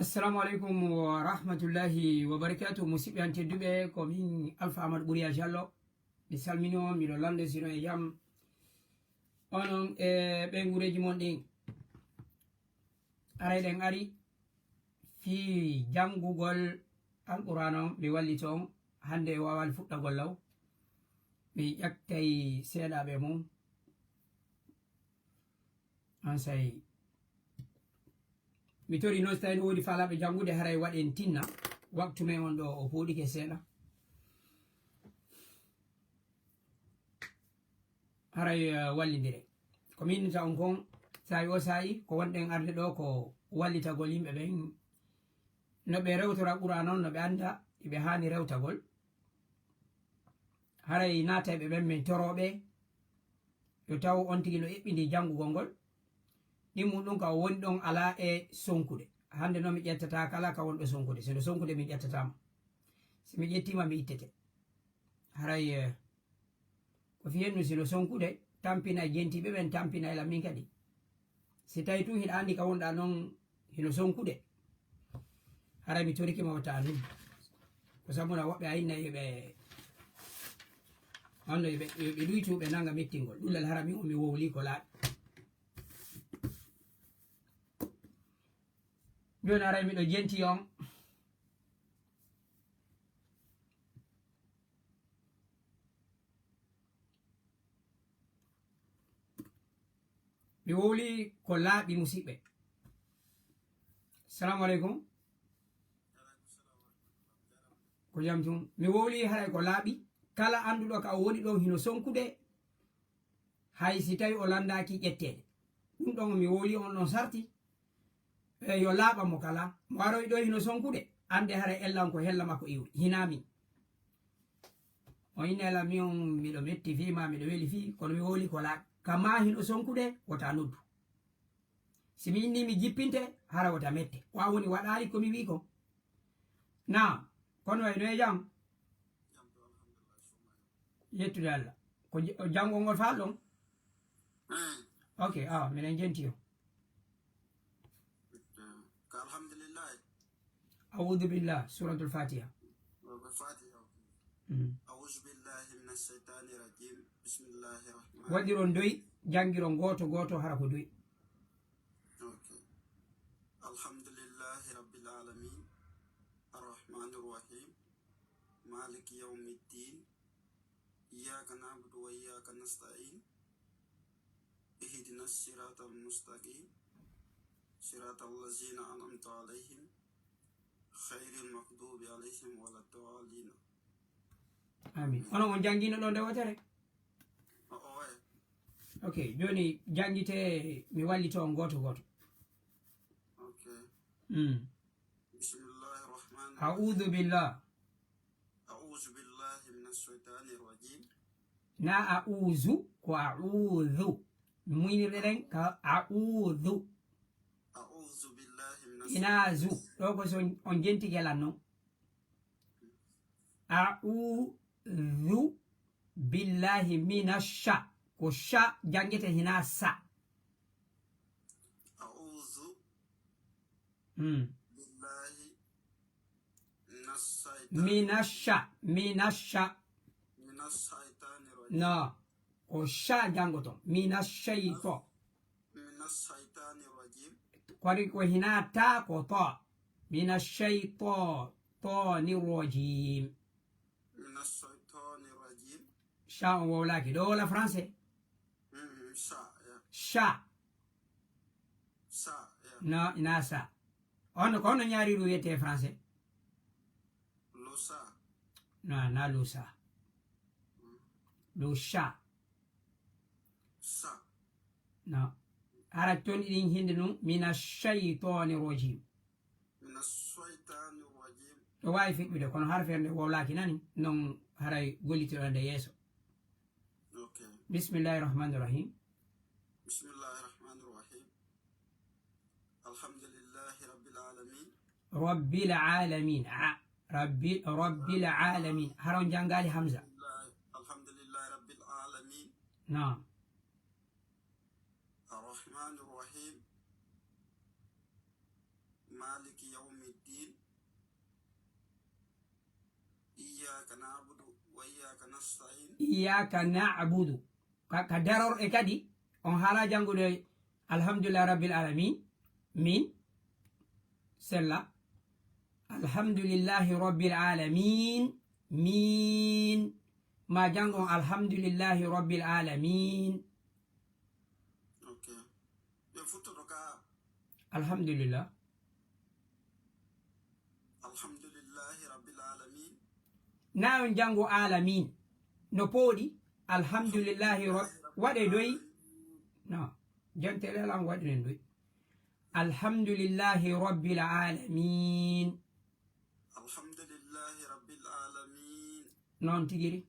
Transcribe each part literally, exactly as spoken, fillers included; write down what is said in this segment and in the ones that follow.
Assalamu aleykum wa rahmatullahi wa barakatuh. Musidɓe an tedduɓe, ko min Alpha Amadou Ɓuriya Jallo. Mi salmini on, miɗo lande sino e jam. Onon e ɓeyngureeji mon ɗin. Aray ɗen ari fii janngugol Alqur'aana on, mi wallito on. Hannde e waawaali fuɗɗagol law. Mi ƴattay seeɗaaɓe mum. Onsay mi tori noon, so tawi no woodi faalaaɓe janngude, haray waɗen tinna. Waktu men on ɗo o fooɗike seeɗa. Haray, eh, wallindire. Ko mi innata on kon, saa'i o saa'i, ko wonɗen arde ɗo ko wallitagol yimɓe ɓen, no ɓe rewtora Qur'aana on, no ɓe annda, ɓe haani rewtagol. Haray naatayɓe ɓen min torooɓe, yo taw on tigi no eɓɓindii janngugol ngol. Ɗimmun ɗum ka o woni ɗon alaa e sonkude. Hannde noon mi ƴettataa kala ka wonɗo sonkude. Si no sonkude, mi ƴettataa mo. Si mi ƴettii ma, mi ittete. Haray, eh, ko fii hennu si no sonkude, tampinay jentiiɓe ɓen, tampinay lan min kadi. Si tawi tun hiɗa anndi ka wonɗaa non hino sonkude, haray mi torike ma wota annu. Ko sabu na woɓɓe a innay yo ɓe, wonno yo ɓe, yo ɓe ɗuytu ɓe nanga mettingol. Ɗullal hara min on mi wowli ko laaɓi. Jooni haray miɗo jenti on. Mi wowli ko laaɓi, musiɓɓe. Salamu aleykum. Ko jam tun. Mi wowli haray ko laaɓi. Kala annduɗo ka o woni ɗon hino sonkude, hay si tawi o lanndaaki ƴetteede. Ɗum ɗon mi wowli on ɗon sarti. E yo laaɓa mo kala. Mo aroy ɗo hino sonkude, annde haray ellan ko hella makko iwri. Hinaa min. O inni ala mi on miɗo metti fii ma, miɗo weli fii, kono mi wowli ko laaɓi. Ka ma hino sonkude, wota noddu. Si mi inni mi jippinte, hara wota mette. Ko a woni waɗaali ko mi wi'i ko. Naam, kono way no e jam? Yettude Allah. Ko j-, o janngol ngol faal ɗon? Mm. Ok, awa, miɗen jenti o. Mm. Ka alhamdulillahi. A'udhu billah, Suratul Fatiha. Suratul Fatiha, ok. Mm. A'udhu billahi minash shaitanir rajim. Bismillahir rahmanir rahim. Waɗiron doy, janngiron gooto gooto, hara ko doy. Ok. Alhamdulillahi rabbil alamin. Arrahmanir rahim. Maliki yawmiddin. Iyyaka na'budu wa iyyaka nasta'in. Ihdinas siratal mustaqim. Siratal ladzina an'amta alaihim. Ghairil maghdubi alaihim waladdallin. Amin. Onon on janngino ɗo nde wootere? O, o, wayi. Ok, jooni janngite, mi wallito on gooto gooto. Ok. Mm. Bismillahir rahmanir rahim. A'udhu billah. A'udhu billahi minash shaitanir rajim. Na a'udhu, ko a'udhu. Muynirɗe ɗen ka a'udhu. A'udhu billahi minash Ina zu. Ɗo ko so on jenti gelan non. A'udhu billahi minash sha. Ko sha janngete, hina sa. A'udhu Mm. billahi minash shaitan. Minasha, minasha. Minash shaitani rajim. No. Ko sha janngoton. Minash shaito. Minash shaitani rajim. Kadi ko hina ta ko to. Minash shaito, to ni rajim. Minash shaitani rajim. Sha on wowlaaki. Ɗo wala français? Mm, sha, yeah. Sha. Sa, yeah. No, na sa. On, ko on ñaari ɗum wiyetee français? Lo sa. No, na lo sa. Mm. Lo sha. Sa. No. Hara ton ɗin hinde ɗum, mina shaytani rajim. Mina shaytani rajim. Ɗo waawi feƴƴude, kono har fernde wowlaaki nani, non haray gollitoɗon nde yeeso. Ok. Bismillahir rahmanir rahim. Bismillahir rahmanir rahim. Alhamdulillahi rabbil alamin. Rabbil alamin. A, rabbi, rabbil alamin. Har on janngaali hamza. Alhamdulillahi, alhamdulillahi rabbil alamin. Naam. Arrahmanir rahim. مالك يوم الدين. إياك نعبد وإياك نستعين. Iyyaka na'budu. Ka, ka darorɗe kadi, on haala janngude Alhamdulillahi Rabbil Alamin. Min. Sella. Alhamdulillahi Rabbil Alamin. Min. Ma janngon Alhamdulillahi Rabbil Alamin. Ok. Ɓe futtoto ka. Alhamdulillah. Alhamdulillahi Rabbil Alamin. Na on janngo Alamin. No pooɗi. Alhamdulillahi Rabb-, waɗe doy. No. Jantele lan waɗinen doy. Alhamdulillahi Rabbil Alamin. Alhamdulillahi Rabbil Alamin. Non tigiri.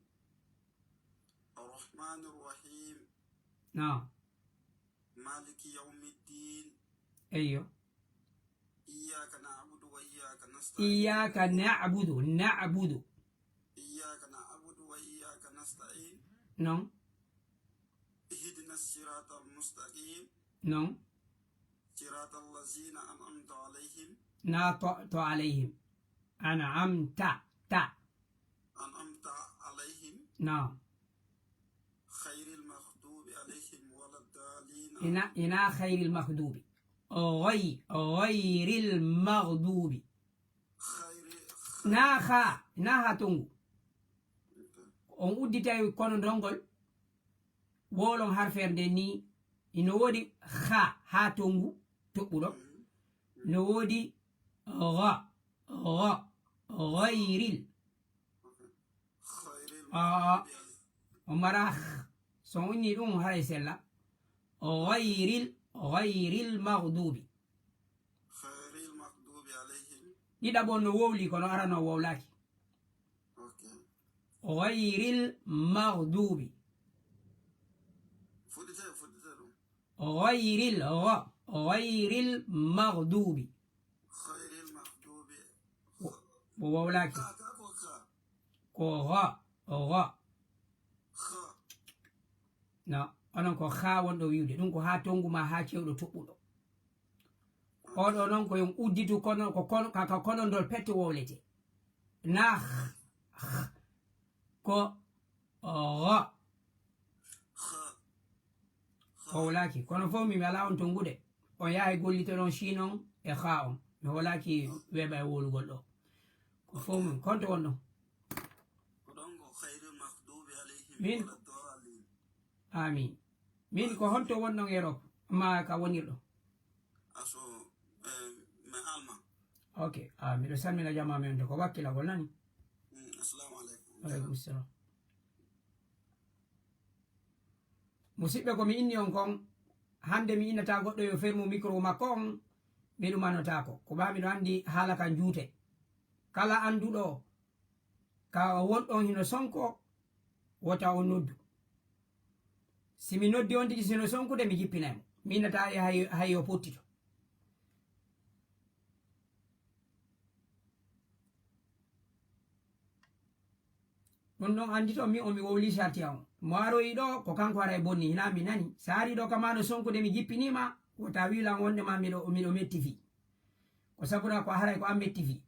Arrahmanir Rahim. No. مالك يوم الدين. Eyyo. إياك نعبد وإياك نستعين. Iyyaka na'budu, na'budu. إياك نعبد وإياك نستعين. Non. اهدنا الصراط المستقيم. Non. صراط الذين أنعمت عليهم. Na to, to alayhim. An'amta, ta. أنعمت عليهم. No. خير المغضوب عليهم ولا الضالين. Ina, ina khairil maghdubi. Ghoy-, ghoiril maghdubi. Khayri-, Na kha, na ha tongu. On udditay kono ndongol. Wolon harferde ni. Ino woodi kha ha tongu toɓɓuɗo. No woodi gha, gha, ghoiril. Aa, o mara kh. So on inni ɗum haray sella. Ghoiril, ghoiril maghdubi. Khairil maghdubi alayhim. Ɗiɗaɓo no wowli kono arano wowlaki. Ok. Ghoiril maghdubi. Fuɗɗite, fuɗɗite ɗum. Ghoiril, gho-, ghoiril maghdubi. Khairil maghdubi. Wo-, wo wowlaki. Kha, kha, ko kha. Ko gho, gho. Kha. No, onon ko kha wonɗo wiwde. Ɗum ko ha tongu ma, ha cewɗo toɓɓuɗo. Oɗo noon ko yon udditu kono, ko kono, ka, ka kono ndol pette wowlete. Na kh, kh, ko gho. Ko wowlaki. Kono fof mi, mi alaa on tonngude. On yahay gollitoɗon Chine on e kha on. Mi hoolaki weeɓa e wowlugol ɗo. Ko fof mi, konto wonɗon. Ko ɗon ko khairil maghdubi alayhim Min. wala ddallin. Amin. Min ko honto wonɗon Europe? Ma ka wonirɗo? Aso, eh, mi Alma. Ok. Ah, miɗo salmina jamaa men to ko wakkilagol nani? Mm, assalamu alaikum. Wa alaikum salam. Musidɓe, ko mi inni on kon, hannde mi innata goɗɗo yo fermu micro makko on, mi ɗumanotaako. Ko maa miɗo anndi haala kan juute. Kala annduɗo ka wonɗon hino sonko, wota o noddu. Si mi noddi on tigi sino sonkude, mi jippinay mo. Mi innata hay, hay, hay o pottito. Ɗum ɗon anndito mi o mi wowli sarti on. Mo aroyi ɗo ko kanko ara e bonni, hinaa mi nani. Sa ari ɗo kamano sonkude mi jippinima, wota wilan wonde ma miɗo, miɗo metti fi. Ko sabuna ko haray ko an metti fi.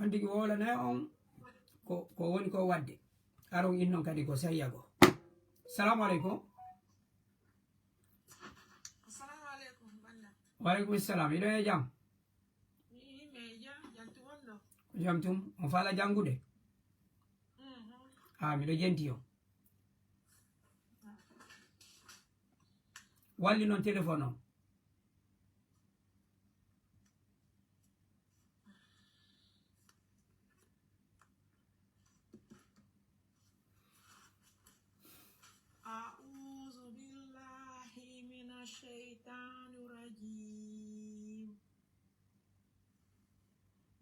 On tigi wowlanay on ko, ko woni ko wadde. Aron innon kadi ko sahiya go. Salamu aleykum. Assalamu aleykum, banda. Wa aleykum salam. Iɗo e jam? Mi, mi e jam, jantu wonɗo? Ko jam tum. On faala jangude? Mhm. Ah, miɗo jenti on. Walli noon téléphone on. أعوذ بالله من الشيطان الرجيم.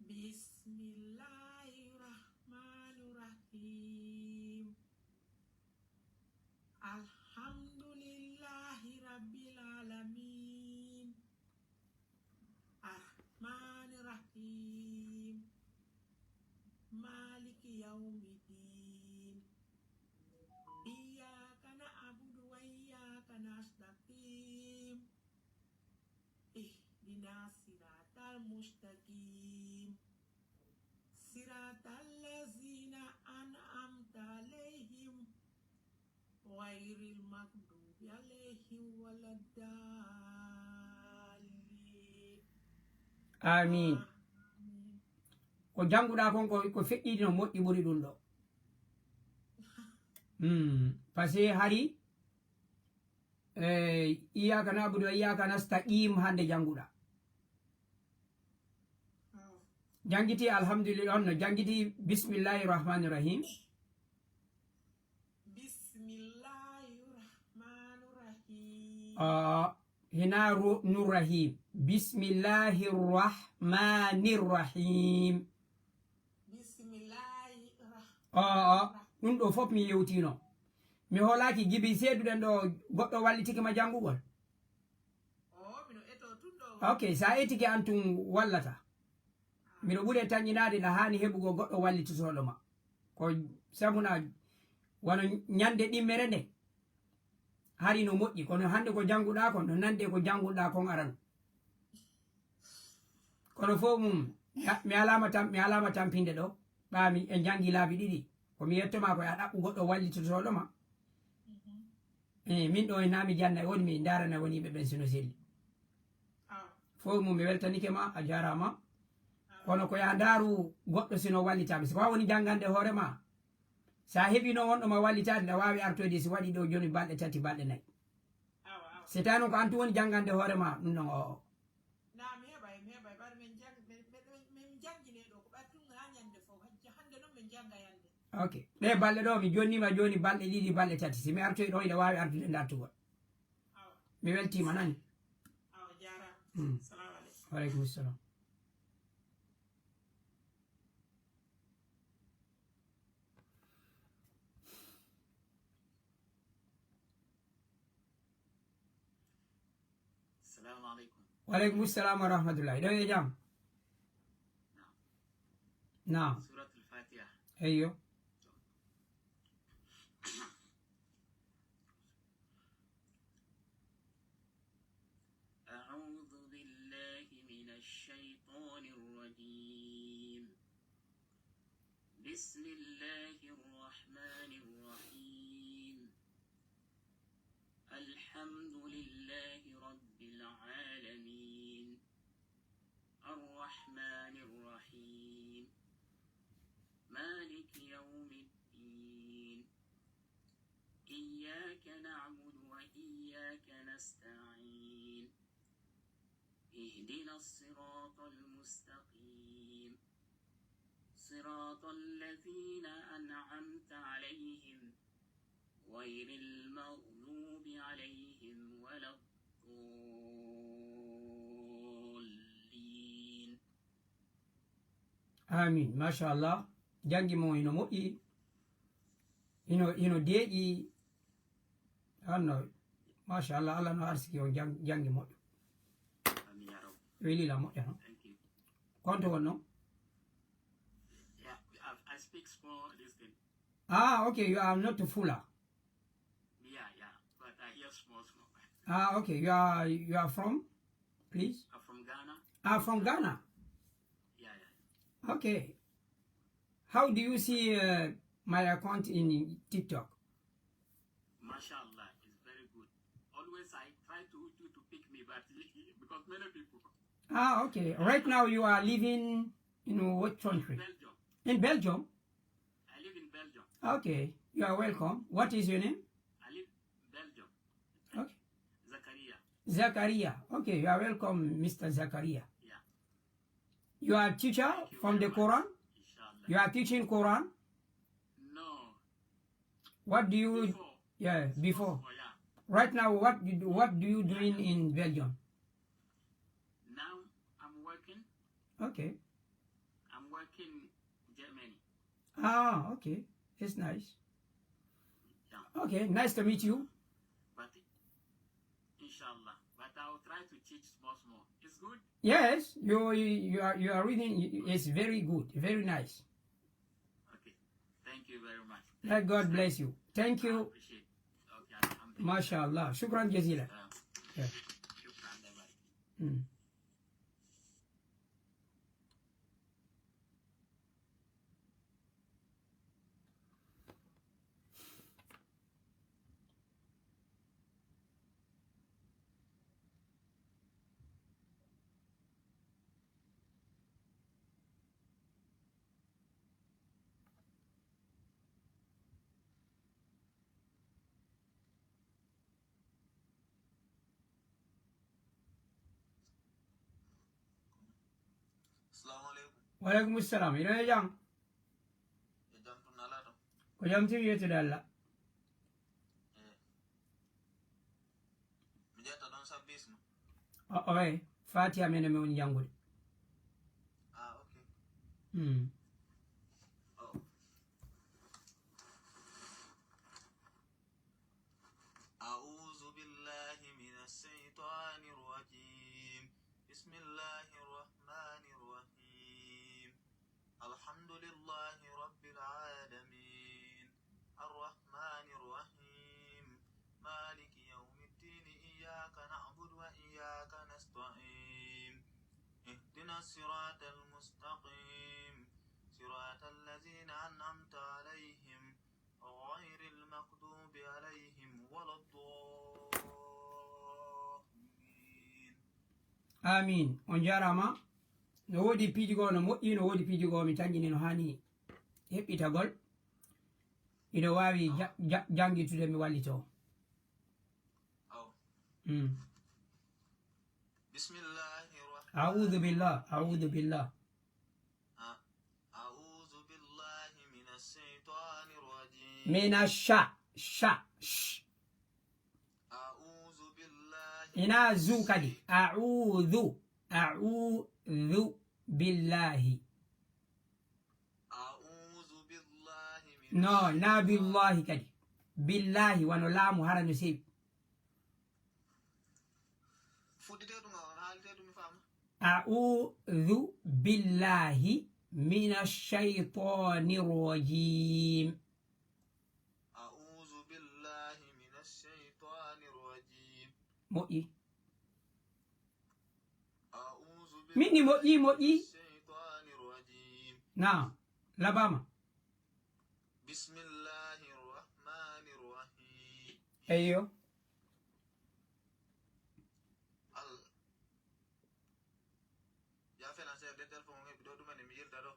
بسم الله الرحمن الرحيم. الحمد لله رب العالمين. الرحمن الرحيم. مالك يوم الدين. غير المغضوب عليهم ولا الضالين. Amin. Amin. Ko jannguɗaa kon ko, ko feƴƴiino moƴƴi ɓuri ɗum ɗo. Hmm. Parce que hari, eh, iyyaka na'budu wa iyyaka nasta'in hannde jannguɗaa. Janngiti alhamdulillah, on no janngiti bismillahi rahmani rahim. Bismillahi rahmani rahim. Ah, hina ru-, nu rahim. Bismillahi rahmani rahim. Bismillahi rah-, Ah, ah, rah-, ɗum ɗo fof mi yewtino. Mi hoolaaki gibi seeduɗen ɗo goɗɗo wallitike ma janngugol. Oh, mino eto tun ɗo. Ok, sa etike an tun wallata. Miɗo ɓuri e tanƴinaade na haani heɓugol goɗɗo wallitotooɗo ma. Ko sabu na wano ñande ɗimmere nde. Hari no moƴƴi, kono hannde ko jannguɗaa kon, no nandi e ko jannguɗaa kon aran. Kono fof mum, mi a-, mi alaama tam-, mi alaama tampinde ɗo, ɓaa mi, en janngi laabi ɗiɗi. Ko mi yetto ma ko a ɗaɓɓu goɗɗo wallitotooɗo ma. Eh, min ɗo e naa mi janna e woni mi ndaarana woni ɓe ɓen sino selli. Fof mum mi weltanike ma, a jaaraama. Kono ko yaa ndaaru goɗɗo sino wallitaaɓe. Si ko a woni janngande hoore ma, sa heɓino wonɗo ma wallitaade, na waawi artoyde si waɗi ɗo jooni balɗe tati, balɗe nayi. Si tawi noon ko an tun woni janngande hoore ma, ɗum ɗon o, o. Na mi heɓay, mi heɓay, ɓaɗa min jang-, min, min, min, min janngine ɗo, ko ɓaɗa tun haa ñande fof, hajja hannde noon min jannga yande. Ok. Ɗe balɗe ɗo, mi jonnima jooni balɗe ɗiɗi, balɗe tati. Si mi artoyi ɗo, ina waawi artude ndartugol. Awa. Mi weltiima, nani? Awa, jaaraama. Mm. Salamu aleykum. Wa aleykum salam. Assalamu alaikum. Wa alaikum salam wa rahmatullahi. Ɗo e jam? Naam. Naam. Suratul Fatiha. Eyyo. أعوذ بالله من الشيطان الرجيم. بسم الله الرحمن الرحيم. الحمد لله رب العالمين. الرحمن الرحيم. مالك يوم الدين. إياك نعبد وإياك نستعين. اهدنا الصراط المستقيم. صراط الذين أنعمت عليهم غير المغضوب عليهم ولا الضالين. Amin. Machallah. Janngi mo ino moƴƴi. Ino, ino deeƴi. Hanno, machallah, Allah no arsiki on jang-, janngi moƴƴo. Amin ya Rabb. Welila moƴƴa, no? Thank you. Konto wonno? Yeah, I, I speak small, this thing. Ah, okay, you are not Fula. Yeah, yeah, but I hear small, small. Ah, okay, you are, you are from, please? I'm from Ghana. Ah, from Ghana? Yeah, yeah. Okay. How do you see, uh, my account in TikTok? Mashallah, it's very good. Always I try to, to, to pick me, but because many people. Ah, okay. Right now you are living in what country? Belgium. In Belgium? I live in Belgium. Okay. You are welcome. What is your name? I live in Belgium. Okay. Zakaria. Zakaria. Okay. You are welcome, Mister Zakaria. Yeah. You are a teacher from the Quran? Inshallah. You are teaching Quran? No. What do you, before. Yeah, before. Before, yeah. Right now, what you do, what do you doing in Belgium? Now, I'm working. Okay. I'm working Germany. Ah, okay. It's nice. Yeah. Okay, nice to meet you. But inshallah. But I will try to teach small, small. It's good? Yes, you, you are, you are reading. It's very good, very nice. Okay. Thank you very much. Let God bless you. Thank you. I appreciate. Okay, alhamdulillah. Mashallah. Shukran jazila. Yeah. Yeah. Shukran. Mm. Assalamu alaikum. Wa alaikum assalam. Ino e jam? E jam tun ala to. Ko jam tigi, yettude Allah. Eh. Mi ƴetta ɗon sabbisma. O, o, eh. Fatiha mene mi woni janngude. Ah, ok. Hmm. Oh. أعوذ بالله من الشيطان الرجيم. بسم الله الرحمن الرحيم. الحمد لله رب العالمين. الرحمن الرحيم. مالك يوم الدين. إياك نعبد وإياك نستعين. اهدنا الصراط المستقيم. صراط الذين أنعمت عليهم غير المغضوب عليهم ولا الضالين. Amin. On njaaraama. No woodi piiji goo no moƴƴi, no woodi piiji goo mi tanƴini no haani heɓɓitagol. Ino waawi ja-, ja-, janngitude mi wallitoo. Aw. Mm. بسم الله الرحمن أعوذ بالله، أعوذ بالله. أ-، أعوذ بالله من الشيطان الرجيم. من الشا-، شا-، ش. أعوذ بالله من الشيطان. Ina zu kadi. أعوذ، أعوذ بالله. أعوذ بالله من الشيطان. No, na billahi kadi. Billahi wano laamu hara no sewi. Fuɗɗitee ɗum, on haaltee ɗum, mi faama. أعوذ بالله من الشيطان الرجيم. أعوذ بالله من الشيطان الرجيم. Moƴƴi. أعوذ بالله. Min ni moƴƴi, moƴƴi. من الشيطان الرجيم. Naam, labaama. بسم الله الرحمن الرحيم. Eyyo. Al-, ya fena seeɗa de téléphone on heɓi ɗo ɗumen e mi yilta ɗo.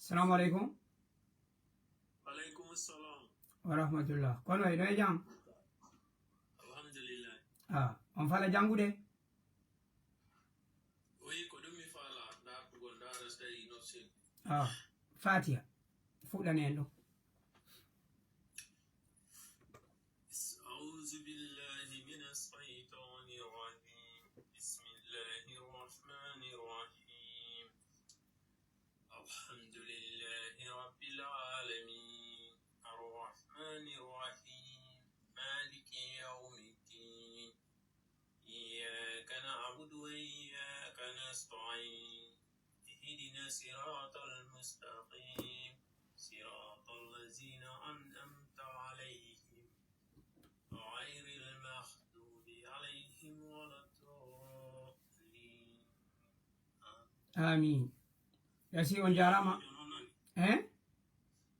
Salamu aleykum. Wa aleykum salam. Wa rahmatullah. Kono e ɗo e jam? Alhamdulillah. Ah, on fala jangude? Oui, ko ɗum mi fala, dartugol, ndara so tawi no selli. Ah, Fatiha. Fuɗɗane en ɗum. أعوذ بالله من الشيطان الرجيم. بسم الله الرحمن الرحيم. الحمد لله رب العالمين. الرحمن الرحيم. مالك يوم الدين. إياك نعبد وإياك نستعين. اهدنا الصراط المستقيم. صراط الذين أنعمت عليهم. غير المغضوب عليهم ولا الضالين. آمين. Yasi, on jaaraama. Eh?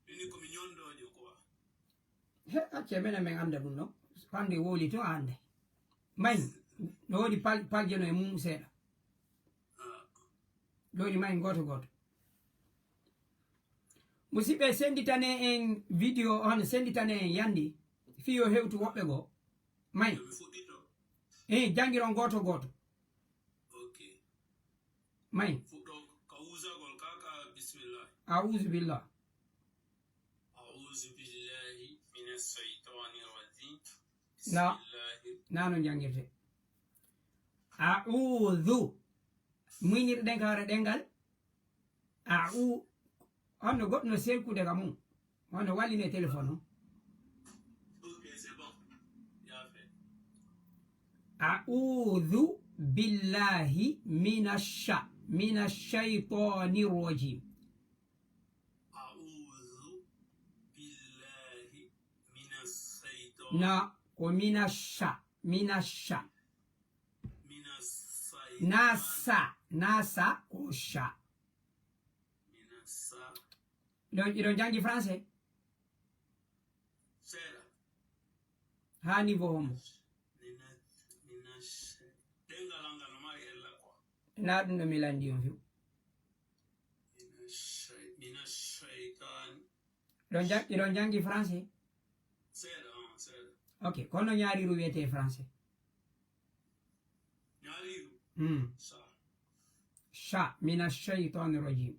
Mini ko mi ñondoojo quoi. He, acce, menen men annda ɗum ɗon. Hannde wowli tun a annday. May, no woodi pal-, paljeno e mum seeɗa. Ah. Ɗoni may gooto gooto. Musidɓe, senditane en video on, senditane en yandi. Fii yo hewtu woɓɓe goo. May. Yo mi fuɗɗito? Eh, janngiron gooto gooto. Ok. May. Fuɗɗo ka wusagol ka, ka bismillah. A'udhu billah. أعوذ بالله من الشيطان الرجيم. بسم Na, الله. Na no janngirte. A'udhu. Muynirɗen ka hoore ɗemngal. A'u-, honno goɗɗo no serkude ka mum. Honno wallini e téléphone o. Ok, أعوذ بالله من الش-، من الشيطان الرجيم. أعوذ بالله من الشيطان. Na, ko من الش-، من الش-. من الشيطان. Na sa, na sa, ko sha. من الش-. Ɗo, iɗon janngi français? Seeɗa. Haa niveau homo? Mina, mina sh-, ɗemngal an ngal no mari ella quoi. Na ɗum ɗo mi lanndi on few. Mina sh-, mina shaytan. Ɗon jang-, iɗon janngi français? Seeɗa, ah, seeɗa. Ok, kono ñaariiru wiyetee français? Ñaariiru? Hmm. Sha. Sha, mina shaytani rajim.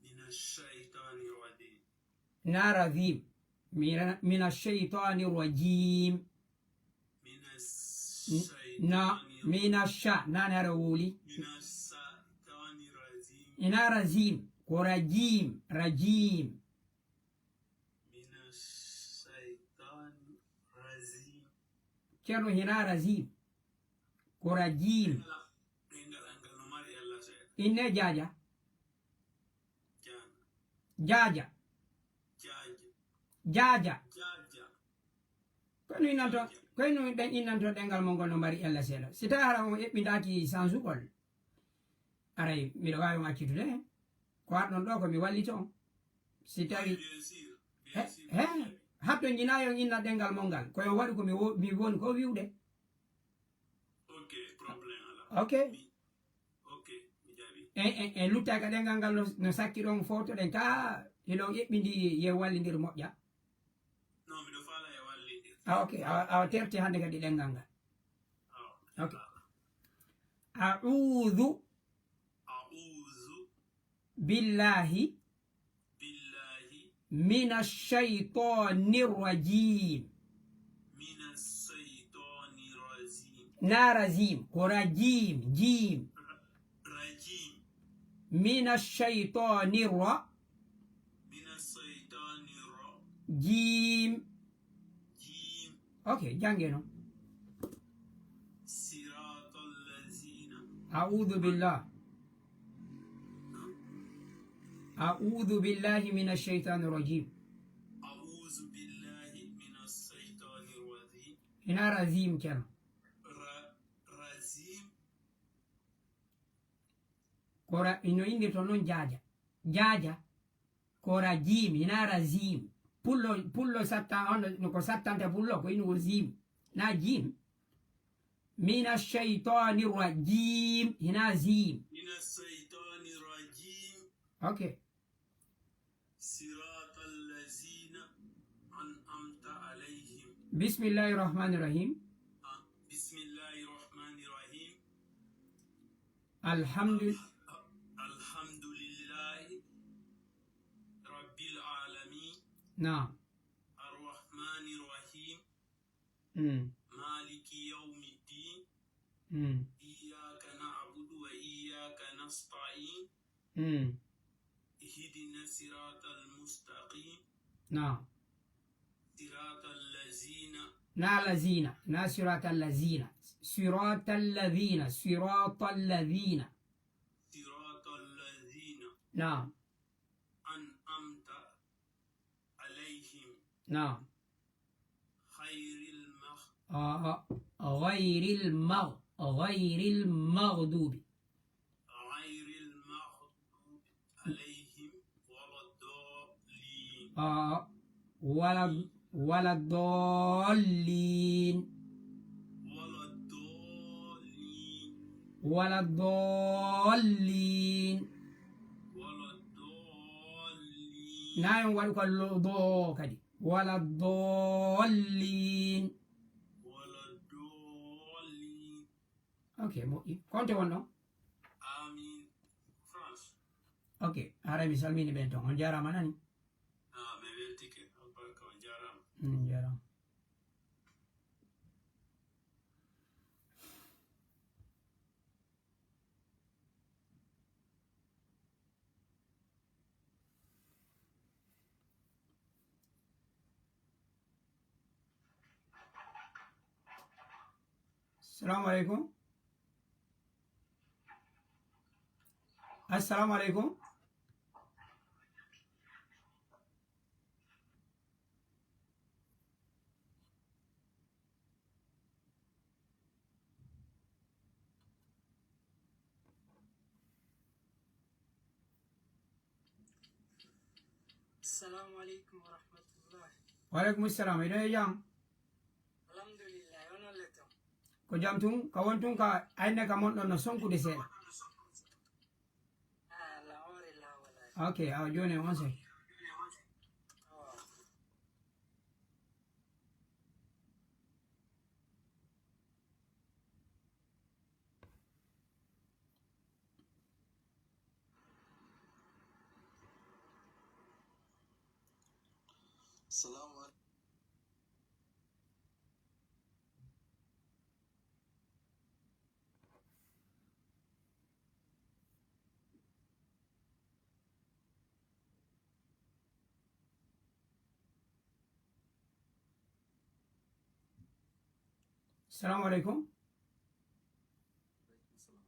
Mina shaytani rajim. Na rajim. Mina, mina shaytani rajim. Mina N-, na, shaytani mina sha, na ne ara wuli. Mina shaytani rajim. Ina rajim, ko rajim, rajim. Mina shaytani rajim. Ceerno, hina rajim. Ko rajim. Ɗemngal, ɗemngal an ngal no mari ella seeɗa. Inne jaaja. Jaaja. Jaaja. Jaaja. Jaaja. Jaaja. Kono innanto, jaaja. Kono ɗen innanto ɗemngal mon ngol no mari ella seeɗa. Si tawi hara on eɓɓindaaki sansugol, aray, miɗo waawi on accude heen. Ko arɗon ɗo ko mi wallito on. Si tawi, oui, bien sûr. Bien sûr, he, bien sûr. Hatto njinaa on inna ɗemngal mon ngal. Ko yo waɗu ko mi wo-, mi woni ko wi'ude. Ok, problème alaa. Ok. Mi, ok, mi jaɓi. En, en, en luttay ka ɗemngal ngal no, no sakki ɗon fowtoɗen ka hiɗon eɓɓindi ye wallindir moƴƴa. Non, miɗo faala e wallindir. Ah, ok. Awa, awa terti hannde kadi ɗemngal ngal. Ah, ok. Ok. A'udhu. A'udhu. Billahi. Billahi. Mina shaytani rajim. Mina shaytani rajim. Na rajim, ko rajim, jim. Ra-, rajim. Mina shaytani ra-, Mina shaytani ra-, jim. Jim. Ok, jannge non. Siratal lazina. A'udhu billah. A'udhu billahi mina shaytani rajim. A'udhu billahi mina shaytani rajim. Ina rajim kenan. Ra-, rajim. Ko ra-, ino inndirto noon jaaja. Jaaja. Ko rajim, hina rajim. Pullo, pullo satta, on no ko sattanta pullo, ko ino ko jim. Na jim. Mina shaytani rajim, hina jim. Mina shaytani rajim. Ok. Siratal lazina an'amta alayhim. Bismillahir Rahmanir Rahim. Ah, Bismillahir Rahmanir Rahim. Alhamdu-, Al-, Alhamdulillahi Rabbil Alamin. Naam. Ar-Rahmanir Rahim. Mm. Maliki yawmiddin. Mm. Iyyaka na'budu wa iyyaka nasta'in. Mm. Ihdina siratal mustaqim. Naam. Siratal lazina. Na lazina, na siratal lazina. Siratal lazina, siratal lazina. Siratal lazina. Naam. An'amta alayhim. Naam. Ghayril magh- Ah, ah. Ghayril magh-, ghayril maghdubi. Ghayril maghdubi alayhim waladdallin. Ah, wala, waladdallin. Waladdallin. Waladdallin. Waladdallin. Na en waɗu ka lo-, do kadi. Waladdallin. Waladdallin. Ok, moƴƴi. Konte won ɗon? Amin. France. Ok, haray mi salmini ɓen ton. On jaaraama nani? Ah, mi weltike. Albarka, on jaaraama. Mm, on jaaraama. Assalamu alaikum. Assalamu alaikum. Assalamu alaikum wa rahmatullah. Wa alaikum assalam. Iɗo e jam? Alhamdulillah. Onon le ton? Ko jam tun? Ka won tun ka ayne ka mon ɗon no sonkude seeɗa. Ah, la ore la wala. Ok, awa joni on se. Oh. Salamu alaikum. Salamu alaikum. Alaikum salam.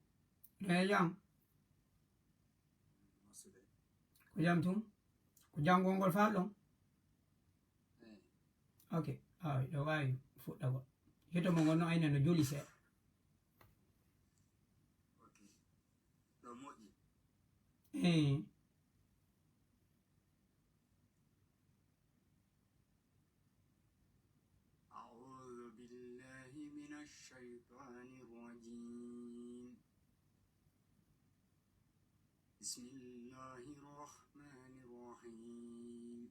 Eyi, jam. Ko jam tun? Ko janngol ngol faal ɗon? Ok. Awa, ɗo waawi fuɗɗagol. Hito mo ngon no ayna no juli seeɗa. Ok. Ɗo moƴƴi. Eh. أعوذ بالله من الشيطان الرجيم. بسم الله الرحمن الرحيم.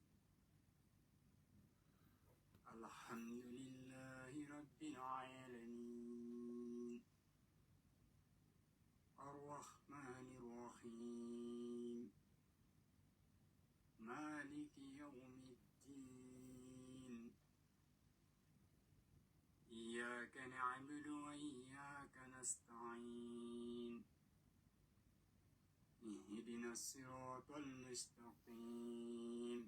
الحمد لله رب العالمين. الرحمن الرحيم. مالك يوم الدين. إياك نعبد وإياك نستعين. اهدنا الصراط المستقيم.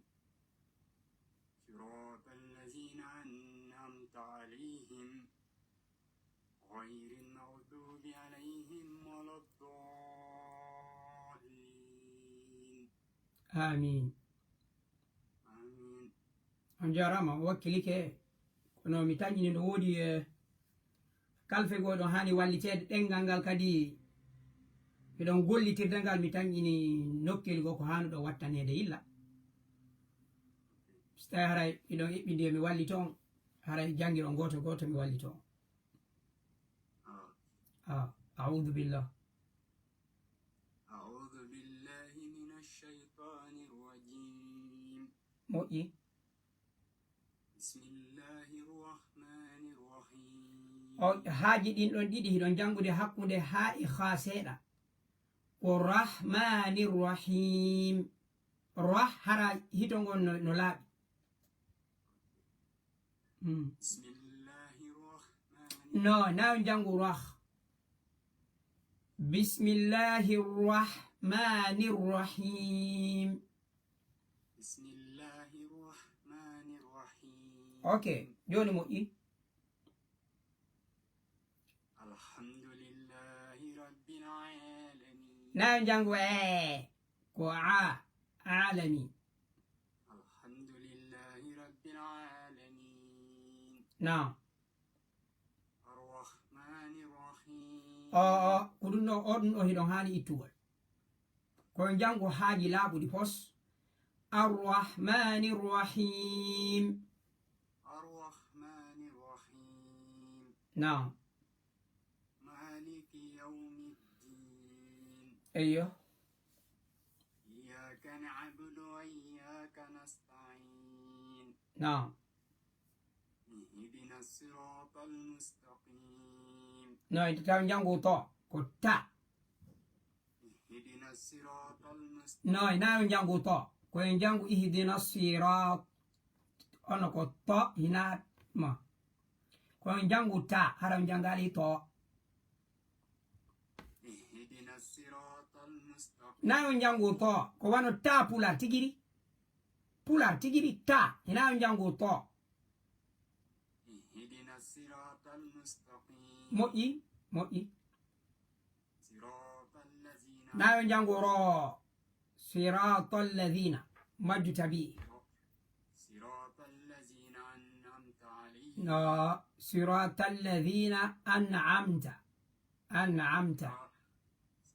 صراط الذين أنعمت عليهم غير المغضوب عليهم ولا الضالين. آمين. آمين. On jaaraama, on wakkilike. Kono mi taƴini no woodi, eh, kalfe goo ɗon haani walliteede. Ɗenngal ngal kadi miɗon gollitirde ngal, mi taƴini nokkeeli goo ko haanuɗo wattaneede yilla. So tawii haray miɗon eɓɓindi e mi wallito on, haray janngiron gooto gooto mi wallito on. Ah, أعوذ بالله. أعوذ بالله من الشيطان الرجيم. Moƴƴi. بسم الله الرحمن الرحيم. O haaji ɗin ɗon ɗiɗi, hiɗon janngude hakkunde haa e haa seeɗa. Ko Rahmanir Rahim. Rah hara hito ngon no, no laaɓi. Hmm. بسم الله الرحمن No, na on janngu rah. بسم الله الرحمن الرحيم. بسم الله الرحمن الرحيم. Ok, jooni moƴƴi. الحمد لله رب العالمين. Na on janngu ee, ko a, alami. الحمد لله رب العالمين. Na. الرحمن الرحيم. O, o, ko ɗum ɗo, o ɗum ɗo hiɗon haani ittugol. Ko on janngu haaji laaɓuɗi pos. الرحمن الرحيم. الرحمن الرحيم. Na. مالك يوم الدين. Eyyo. إياك نعبد وإياك نستعين. Na. اهدنا الصراط المستقيم. No, en taw janngu to, ko ta. اهدنا الصراط المستقيم. No, en na on janngu to, ko en janngu ihdina sirat, ono ko to, hina ma. Ko en janngu ta, hara on janngaali to. اهدنا الصراط المستقيم. Na on janngu to, ko wano ta pular tigiri. Pular tigiri ta, hina on janngu to. اهدنا الصراط المستقيم. Moƴƴi, moƴƴi. صراط الذين Na yo njanngu ro. صراط الذين. Majju tabi'i. صراط الذين أنعمت عليهم. No, صراط الذين أنعمت. أنعمت.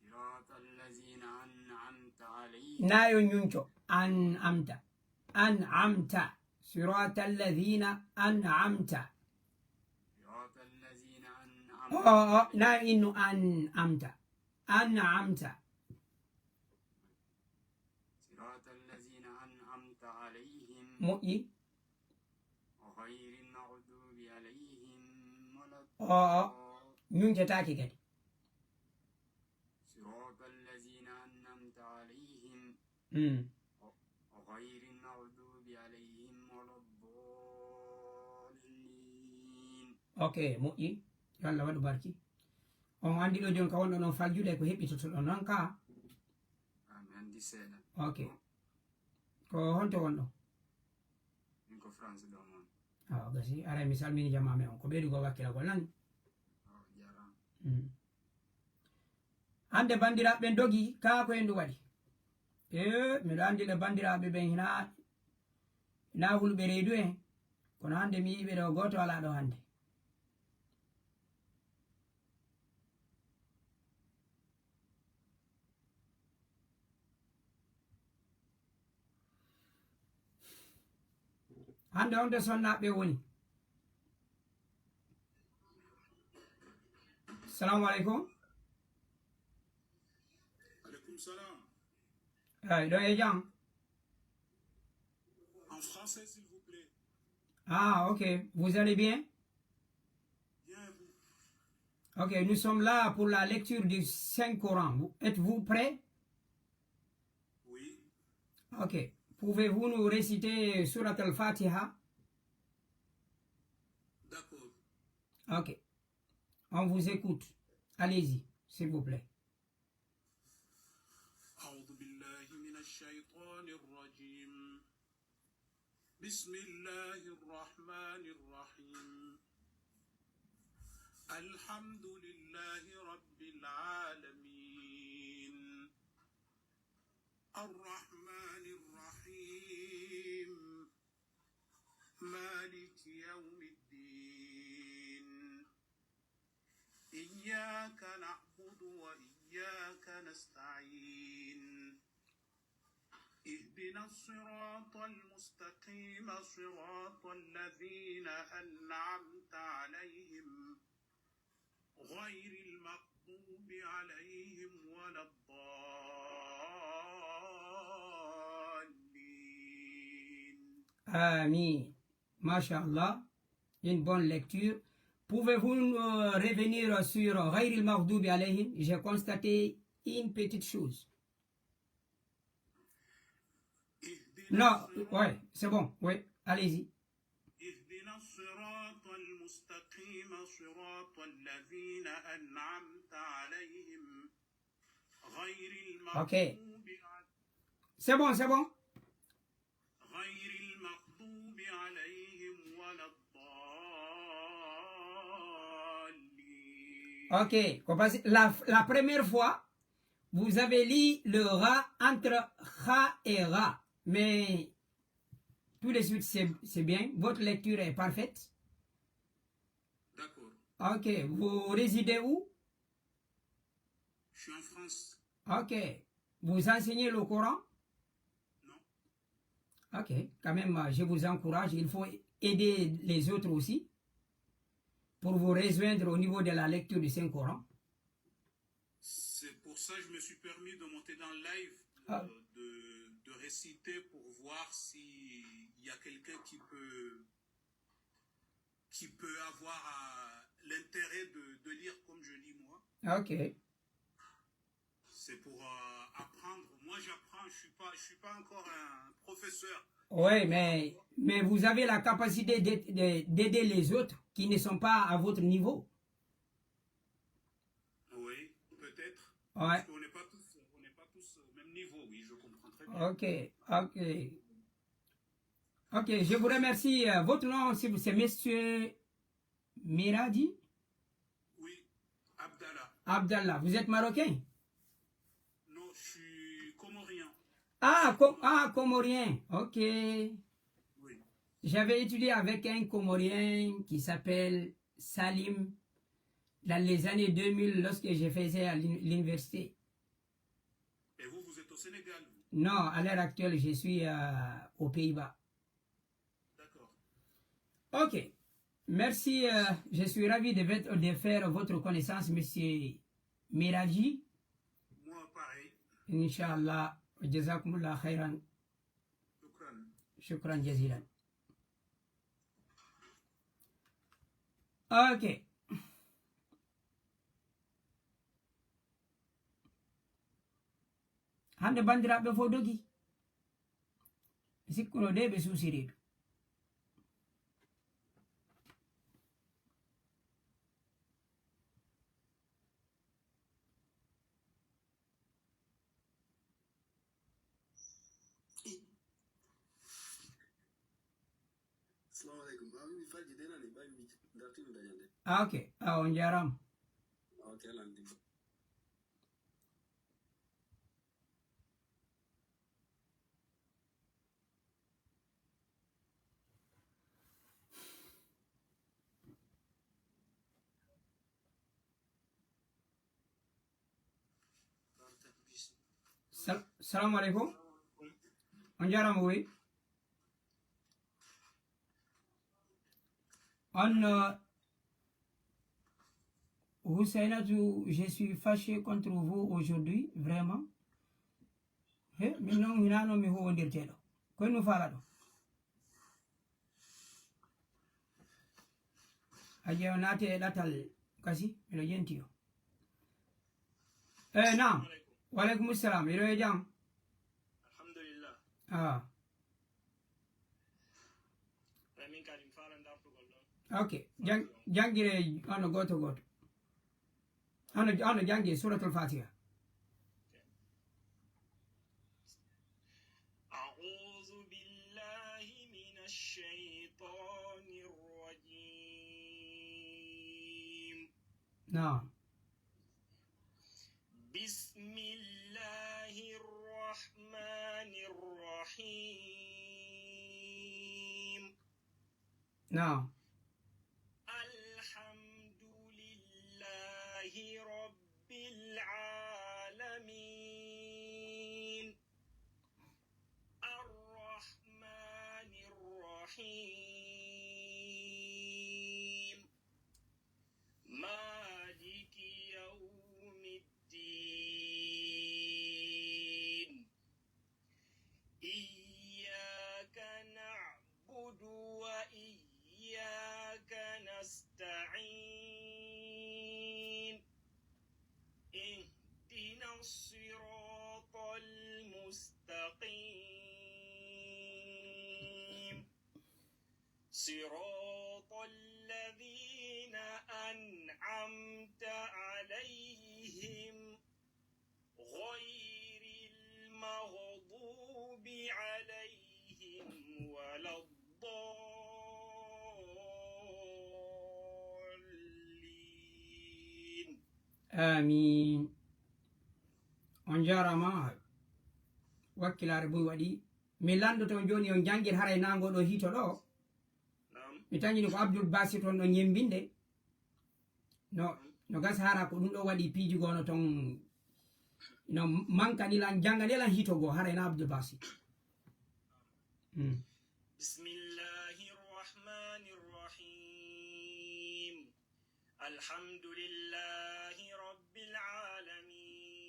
صراط الذين أنعمت عليهم. Na yo ñunco. أنعمت. أنعمت. صراط الذين أنعمت. صراط الذين أنعمت Oh, oh, عليهم. Na innu أنعمت. أنعمت. صراط الذين أنعمت عليهم. Moƴƴi. غير المغضوب عليهم ولا Oh, oh. الضالين. Ñuncetaake kadi. صراط الذين أنعمت عليهم Mm. غير المغضوب عليهم ولا الضالين. Ok, moƴƴi. Yo Allah waɗu barki. On anndi ɗo jooni ka wonɗon on fagjude ko heɓɓitotoɗon noon ka. Ah, mi anndi seeɗa. Ok. Ko honto wonɗon? Min ko France ɗo mon. Awa gasi, aray mi salmini jamaa men on. Ko ɓeydugo wakkilagol nani? Awa, jarama. Mm. Hannde banndiraaɓe ɓen dogi, kaa ko en ɗum waɗi? Ee, miɗo anndi le banndiraaɓe ɓen hinaa, hinaa hulɓe reedu en. Kono hannde mi yi'i ɓe ɗo, gooto alaa ɗo hannde. Hannde on de sonnaaɓe woni. Salamu aleykum. Aleykum salam. Ay, ɗo e jam. En français, s'il vous plaît. Ah, ok. Vous allez bien? Bien, et vous? Ok, nous sommes là pour la lecture du Saint-Coran. Vous- Êtes-vous prêt? Oui. Ok. Pouvez-vous nous réciter Surat al-Fatiha? D'accord. Ok. On vous écoute. Allez-y, s'il vous plaît. أعوذ بالله من الشيطان الرجيم. بسم الله الرحمن الرحيم. الحمد لله رب العالمين. الرحمن الرحيم. مالك يوم الدين. إياك نعبد وإياك نستعين. اهدنا الصراط المستقيم، صراط الذين أنعمت عليهم، غير المغضوب عليهم ولا الضالين. آمين. Masha Allah. Une bonne lecture. Pouvez-vous, euh, revenir sur غير المغضوب عليهم? J'ai constaté une petite chose. Non, ouais, c'est bon, oui, allez-y. اهدنا الصراط المستقيم، صراط الذين أنعمت عليهم، غير Ok. المغضوب عليهم. C'est bon, c'est bon. غير المغضوب عليهم ولا الضالين. Ok, ko parce que la, la première fois, vous avez lu le ra entre kha et ra. Mais tout de suite, c'est, c'est bien. Votre lecture est parfaite. D'accord. Ok, vous résidez où? Je suis en France. Ok. Vous enseignez le Coran? Non. Ok. Quand même, euh, je vous encourage. Il faut aider les autres aussi pour vous rejoindre au niveau de la lecture du Saint-Coran. C'est pour ça que je me suis permis de monter dans le live, euh, Ah. de, de réciter pour voir s'il y a quelqu'un qui peut, qui peut avoir, euh, l'intérêt de, de lire comme je lis moi. Ok. C'est pour, euh, apprendre. Moi, j'apprends, je suis pas, je suis pas encore un professeur. Oui, mais, mais vous avez la capacité d'aider, de- d'aider les autres qui ne sont pas à votre niveau. Oui, peut-être. Ouais. Parce qu'on n'est pas tous, on n'est pas tous au même niveau, oui, je comprends très bien. Ok, ok. Ok, je vous remercie. Euh, votre nom, si vous, c'est monsieur Miradi? Oui, Abdallah. Abdallah, vous êtes marocain? Non, je suis comorien. Ah, com- ah, comorien. Ok. Oui. J'avais étudié avec un Comorien qui s'appelle Salim dans les années deux mille lorsque je faisais à l'uni- l'université. Et vous, vous êtes au Sénégal, vous? Non, à l'heure actuelle, je suis euh, aux Pays-Bas. D'accord. Ok. Merci. Euh, je suis ravi de, vet- de faire votre connaissance, monsieur Miraji. Moi, pareil. Inch'Allah. Jazakumullah khairan. Shukran. Shukran jazilan. Ok. Hannde banndiraaɓe fof dogi. Mi sikkuno de ɓe suusiri ɗum. Assalamu alaikum. Ba mi farji de nani ba mi dartino dajande. Ah, ok. Ah, on jarama. Ok, landi. Sal- salamu aleykum. On jarama woy. On euh, Husainatu, je suis fâché contre vous aujourd'hui, vraiment. He, min noon hinano mi huwondirteɗo. Koye no fala ɗo. Aje o naate e ɗatal kasi, miɗo jenti o. Eh, naam. Waleykum salam, hiɗo e jam? Alhamdulillah. Ah. Eyi, min kadi mi faala dartugol ɗon. Ok. Jang, jangire ono goto goto. Ono, ono jangi Suratul Fatiha. أعوذ بالله من الشيطان الرجيم. Naam. بسم الله الرحمن الرحيم. Naam. الحمد لله رب العالمين. الرحمن الرحيم. مالك يوم الدين. إياك نعبد وإياك نستعين. اهدنا الصراط المستقيم. صراط الذين أنعمت عليهم غير المغضوب عليهم ولا الضالين. Amin. On jarama. Wakkilaare buy waɗi. Mi landoto on joni, on jangir haray nango ɗo hito ɗo. Naam. Mi tañini ko Abdul Basit on ɗon yembinde. No, no gasa hara ko ɗum ɗo waɗi piiji gono ton. No manka ni lan janga ni lan hito go haray na Abdul Basit. Mm. بسم الله الرحمن الرحيم. الحمد لله رب العالمين.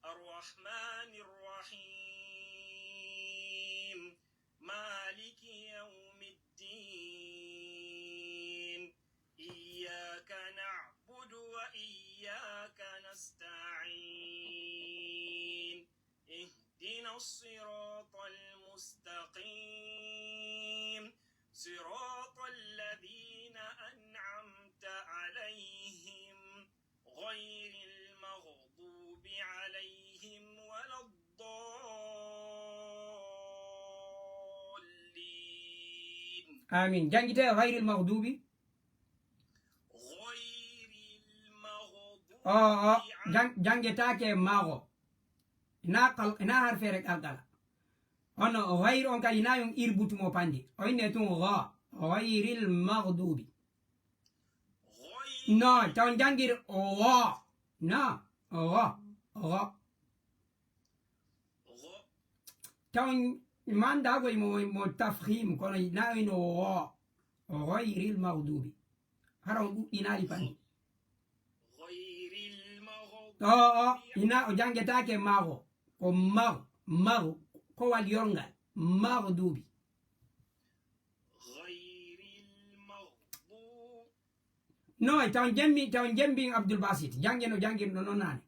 الرحمن الرحيم. مالك يوم الدين. إياك نعبد وإياك نستعين. اهدنا الصراط المستقيم. صراط الذين أنعمت عليهم غير المغضوب عليهم ولا الضالين. Amin. Jangite غير المغضوب. O, o, jan-, janngetaake mago. Ina kal-, ina harfeere qalqala. Ono o gayri on kadi ina yon irbutu mo pandi. O inne tun go. Gayril maghdubi. No, taw janngir o. No, o, o. Taw mandago mo, mo tafkhim, kono ina yon o. Gayril maghdubi. Hara on ɗuɗɗinaali pandi. O, o, ina o janngetaake mago. Ko mago, mago, kowal yorngal. Mago duubi. No, e taw jemmi, taw jemmi Abdul Basit. Jannge no janngirno non naane.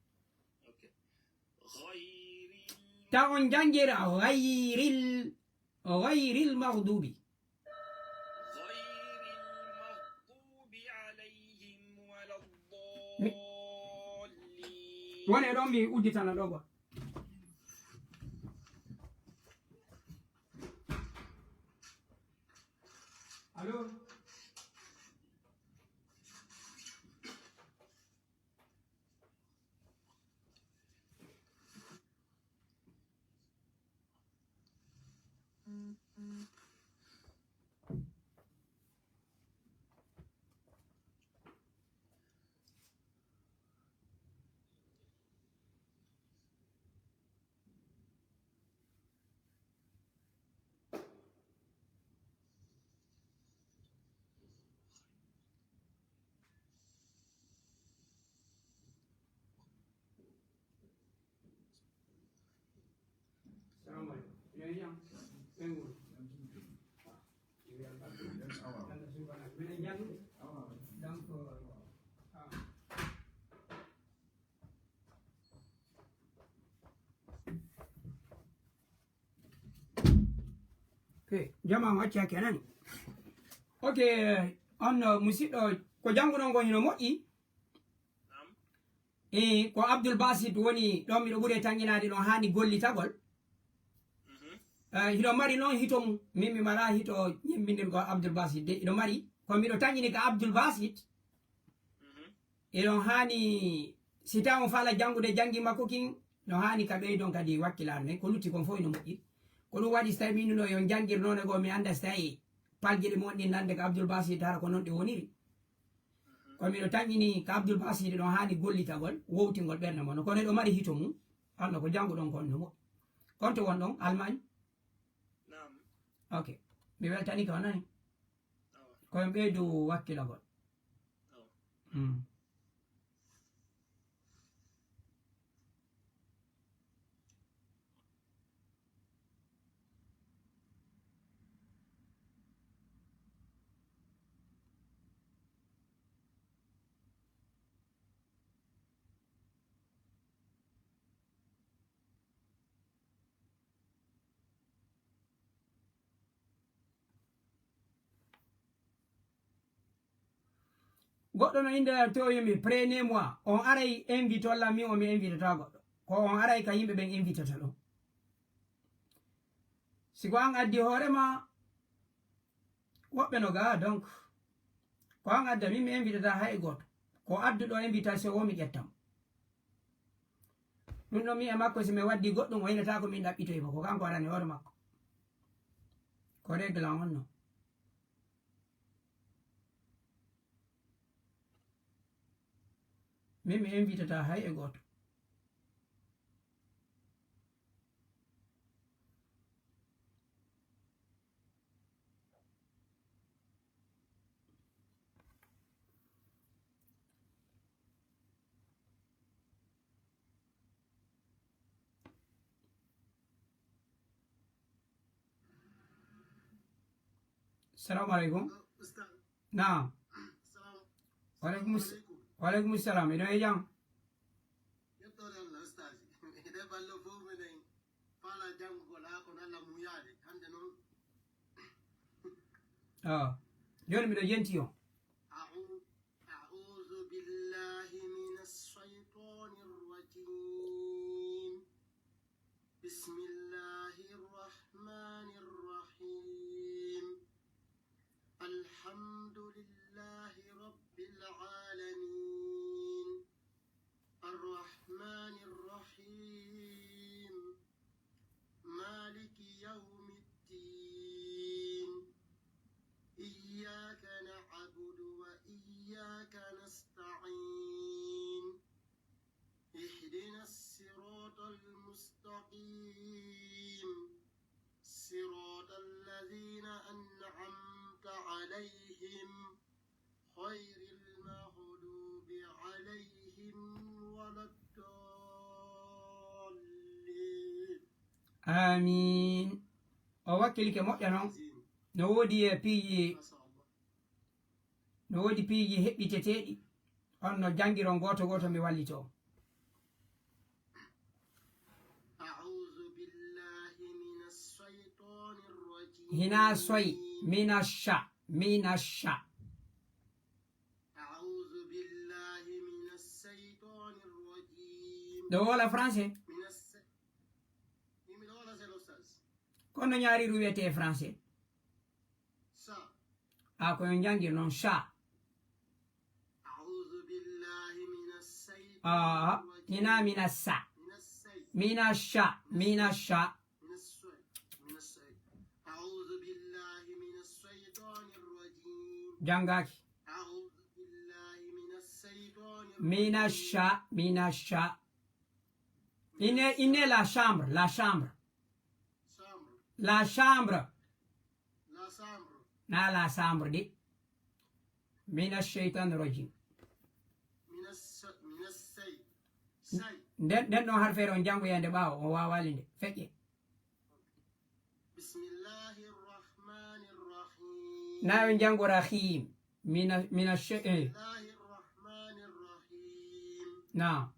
Taw on janngira gayril, gayril maghdubi. غير المغضوب عليهم ولا الضالين. Woni e ɗon mi udditana ɗo gol. Allo? Salamu aleykum. Ina jam? Ɓen ngol. Miɗen jam. Donc, ah. Ok, jama on acci hakke nani. Ok, on, uh, musidɗo, ko jannguɗon ko hino moƴƴi. E ko Abdul Basit woni ɗon, miɗo ɓuri e tanƴinaade ɗon haani gollitagol. Eh, hiɗo mari noon hito mum, min mi mara hito ñemmbindirgol Abdul Basit de, hiɗo mari, ko miɗo tanƴini ka Abdul Basit. Eɗon haani, si tawi on faala janngude janngi makko kin, no haani ka ɓeydon kadi wakkilaare nden, ko lutti kon fof ino moƴƴi. Ko ɗum waɗi so tawi min no yon janngir noone goo, mi annda so tawi palje ɗe mon ɗin nande ka Abdul Basit, hara ko noon ɗe woniri. Ko miɗo tanƴini ka Abdul Basit ɗon haani gollitagol, wowtingol ɓernde mon. Kono eɗo mari hito mum, anno ko jannguɗon kon no moƴƴi. Kon to wonɗon, Allemagne? Naam. Ok. Mi weltani ka, o nani? Awa. Ko en ɓeydu wakkilagol. Awa. Mm. Goɗɗo no innde to yimi, prenez-moi. On aray invite on lan, min o mi invitata goɗɗo. Ko on aray ka yimɓe ɓen invitata ɗon. Si ko an addi hoore ma, woɓɓe no gaa, donc, ko an adda, min mi invitata hay gooto. Ko adduɗo invitation o mi ƴettam. Ɗum ɗon mi e makko, si mi waddi goɗɗum, o hinata ko min ɗaɓɓitoy mo, ko kanko arani hoore makko. Ko règle an on non. Min mi invitata hay e gooto. Salamu aleykum. Naam. Waleykum s-, waleykum salam. Miɗo e jam. Yettode Allah, ustaaji. Eɗe balle fof minen faala janngugol haa kono Allah muuyaade. Hannde noon. Ah. Jooni miɗo yenti on. أعو-، أعوذ بالله من الشيطان الرجيم. بسم الله الرحمن الرحيم. الحمد لله رب العالمين. الصراط المستقيم. صراط الذين أنعمت عليهم غير المغضوب عليهم ولا الضالين. Amin. O wakkilike moƴƴa noon. No woodi e piiji, no woodi piiji heɓɓiteteeɗi. On no janngiron gooto gooto, mi wallito. أعوذ بالله من الشيطان الرجيم. Hina soy, mina sha, mina sha. أعوذ بالله من الشيطان الرجيم. Ɗo wala français? من الس-، من ولا سيلوساس. Kono ñaariiru wiyetee français. Sa. A ko yo njanngir noon, sha. أعوذ بالله من الشيطان Ah, الرجيم. Hina mina sa. من الشي-، Mina sha, mina sha. من الشي-، من الشي-، أعوذ بالله من الشيطان الرجيم. Janngaaki. أعوذ بالله من الشيطان الرجيم. Mina sha, mina sha. Inne, inne la chambre, la chambre. Chambre. La chambre. La chambre. Na la chambre de. Mina shaitan rajim. من الس-، من السي-، سي. Nden, nden ɗon harfeere on janngoyande ɓaawo, o waawaali nde. Feƴƴe. بسم الله الرحمن الرحيم. Na on janngo rahim. Mina, mina she-, eh. بسم الله الرحمن الرحيم. Na.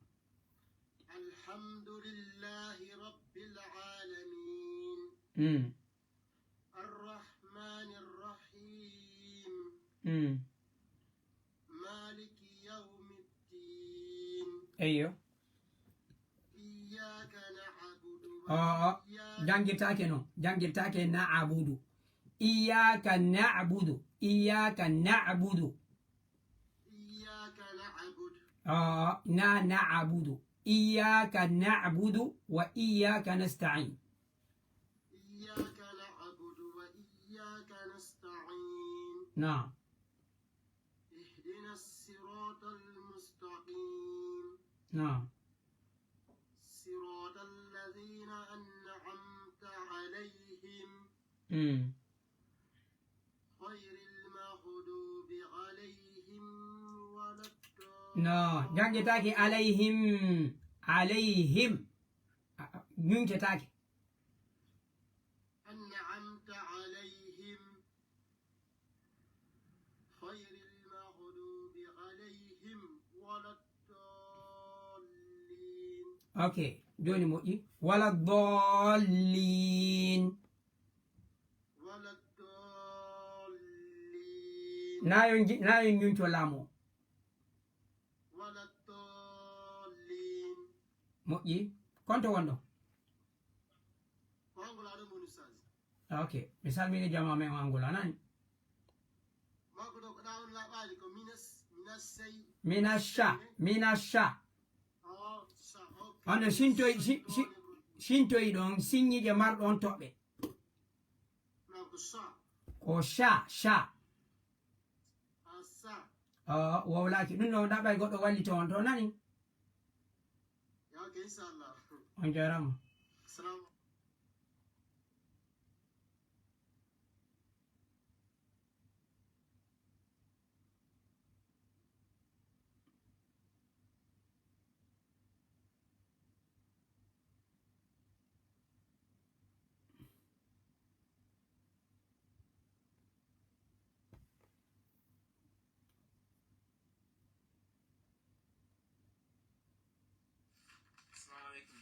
الحمد لله رب العالمين. Mm. الرحمن الرحيم. Mm. مالك يوم الدين. Eyyo. إياك نعبد Oh, oh. وإياك Janngirtaake noon. Janngirtaake na abudu. Iyyaka na'budu. Iyyaka na'budu. إياك نعبد. Oh, oh. Na na'budu. Iyyaka na'budu wa iyyaka nasta'in. إياك نعبد وإياك نستعين. Naam. اهدنا الصراط المستقيم. Naam. صراط الذين أنعمت عليهم. Mm. غير المغضوب عليهم ولا الضالين. No, janngetaake alayhim. Alayhim. A, a, ñuñcetaake. أنعمت عليهم غير المغضوب عليهم ولا الضالين. Ok, jooni moƴƴi. Wala dallin. ولا الضالين. Naa yo nji-, naa yo ñuñco laamu o. ولا الضالين. Moƴƴi. Konto wonɗo? Ko Angola ɗon woni, Ustaz. Ok. Mi salmini jamaa men o Angola, nani? Makko ɗo ko ɗa on laaɓaali ko minas, minas sey. Minasha, minasha. Oh, sa, ok. Hono sintoy, si-, si-, sintoy ɗon siññiije marɗo on toɓɓe. Non, ko sa. Ko sha, sha. Ah, sa. Oh, wowlaaki. Ɗum ɗo ɗaɓɓay goɗɗo wallito on to, nani? Ya, ok, inchallah. On jaaraama. Salam. Assalamu alaikum.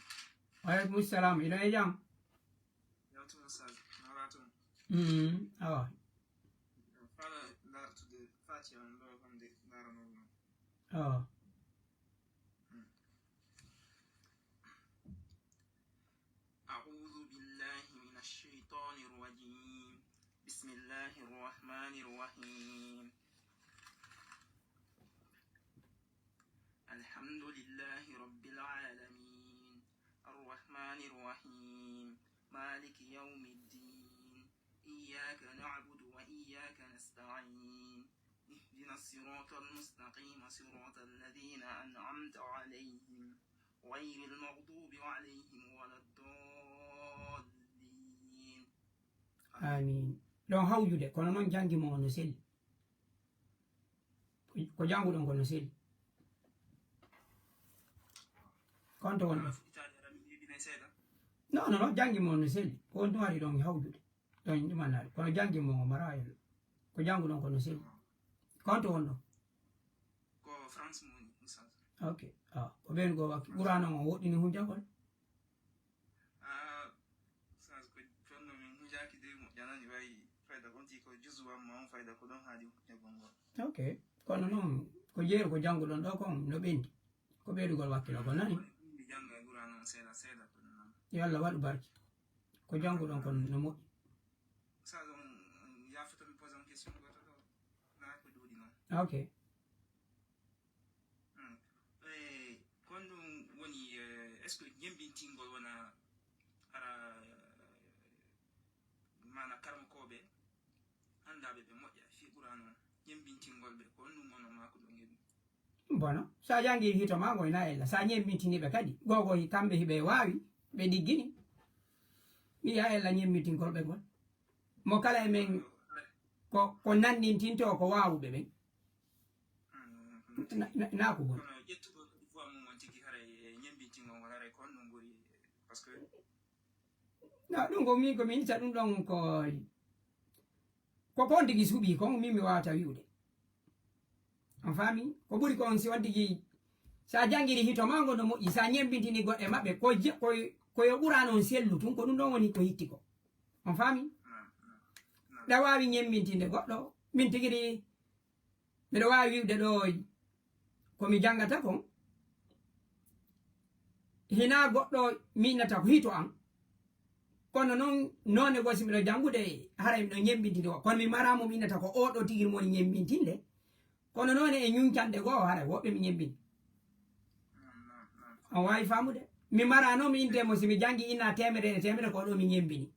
Wa alaikum salam. Hiɗon e jam? Yawtu mo sal. Nala tun. Mm, awa. Fala lartude Fatiha on ɗo, honde laranol non. Awa. أعوذ بالله من الشيطان الرجيم. بسم الله الرحمن الرحيم. الحمد لله رب العالمين. الرحمن الرحيم. مالك يوم الدين. إياك نعبد وإياك نستعين. اهدنا الصراط المستقيم، صراط الذين أنعمت عليهم، غير المغضوب عليهم ولا الضالين. Amin. Ɗon hawjude, kono noon janngi mo no selli. Ko, ko jannguɗon ko no selli. Konto wonɗo? Fuɗɗitaade ara mi heɓinay seeɗa. Non, non, non, janngi mo no selli. Ko on tun ari ɗon hawjude. Ɗon ɗumannaade. Kono janngi mo mara ello. Ko jannguɗon ko no selli. Konto wonɗo? Ko France mo woni, Oustaz. Ok. Ah, ko ɓeen goo wakki. Qur'aana on woɗɗini hunjagol? Ah, Oustaz, ko fenno min hunjaaki de moƴƴanani wayi fayda kon ti ko juzu amma on fayda ko ɗon haali hunjagol ngol. Ok. Kono noon, ko jeeru ko jannguɗon ɗo kon no ɓendi. Ko ɓeydugol wakkilagol nani? Mi jannga Qur'aana on seeɗa seeɗa ko non. Yo Allah waɗu barke. Ko jannguɗon kon no moƴƴi. Oustaz, on, on yaafata mi posa on question goto ɗo. Na ko ɗuuɗi non. Ok. Hmm. Eh, kon ɗum woni, eh, est-ce que ñemmbintingol wona ara, eh, maana karmakooɓe anndaaɓe ɓe moƴƴa fii Qur'aana on, ñemmbintingol ɓe, ko honɗum woni maaku ɗo ngeɗu? Bono, so a janngii hito maa ngoy na ella, so a ñemmbintini ɓe kadi, gogo hi-, kamɓe hiɓe waawi, ɓe ɗiggini. Mi yi'a ella ñemmbintingol ɓe ngol. Mo kala e men ko, ko nanndintintoo ko waawuɓe ɓen. Na, na, na ko boni. Kono ƴettugol kadi poids mum on tigi haray e ñemmbintingol ngol haray ko honɗum ɓuri, parce que Na, ɗum ko min, ko min yiɗta ɗum ɗon ko, ko, ko on tigi suɓii kon, min mi waawata wi'ude. On faami? Ko ɓuri kon si on tigi, so a janngiri hito maa ngo no moƴƴi, so a ñemmbintini goɗɗe maɓɓe, ko je-, ko, ko yo Qur'aana on sellu tun, ko ɗum ɗon woni ko hitti ko. On faami? Ɗa waawi ñemmbintinde goɗɗo, min tigi ri Miɗo waawi wi'ude ɗo ko mi janngata kon, hinaa goɗɗo mi innata ko hito am. Kono noon, noone goo si miɗo janngude, haray miɗo ñemmbintinde o. Kono mi maraa mo mi innata ko oo ɗoo tigi mo woni ñemmbintinde. Kono noone e ñuñcande goo, haray woɓɓe mi ñemmbini. On waawi faamude? Mi maraa noon mi innde mo si mi janngi inna teemedere e teemedere ko oo ɗoo mi ñemmbini.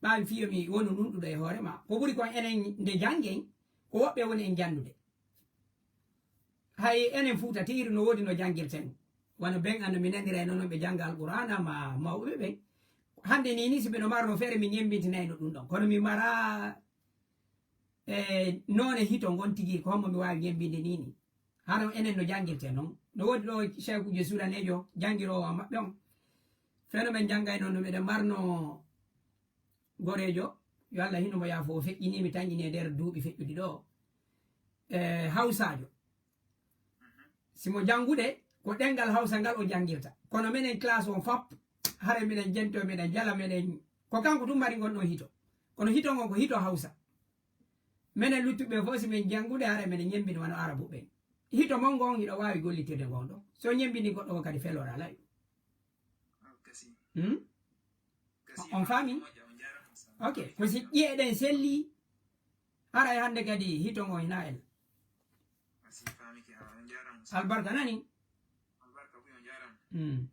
Ɓaawi fii yo mi wonu nunɗuɗo e hoore maa. Ko ɓuri kon enen nde janngen, ko woɓɓe woni en janndude. Hay enen Fuuta Tiiri no woodi no janngirten. Wano ben anno mi nanira e noon ɓe jannga Alqur'aana ma mawɓe ɓen. Hannde nii nii si miɗo marno feere mi ñemmbintinayno ɗum ɗon. Kono mi maraa, e, noone hito ngon tigi ko hombo mi waawi ñemmbinde nii nii. Hano enen no janngirten noon. No woodi ɗo Seekuujo Sudaneejo janngiroowo maɓɓe on. Feno men janngayno no miɗen marno Goreejo, yo Allah hinu mo yaafo, o feƴƴinii mi, tanƴini e nder duuɓi feƴƴuɗi ɗo. E, Hawsaajo. Si mo janngude, ko ɗenngal Hawsa ngal o janngirta. Kono menen classe on fop, hare miɗen jento, miɗen jala, miɗen, ko kanko tun mari ngon ɗon hito. Kono hito ngon ko hito Hawsa. Menen luttuɓe fof, si min janngude, hare miɗen ñemmbini wano Arabu ɓen. Hito mon ngon, hiɗo waawi gollitirde ngon ɗo. So ñemmbini goɗɗo on kadi felora alay. Hmm? On faami? Ok, ko si ƴi'e ɗen selli, haray hannde kadi hito ngo hina en. Albarka nani? Hmm.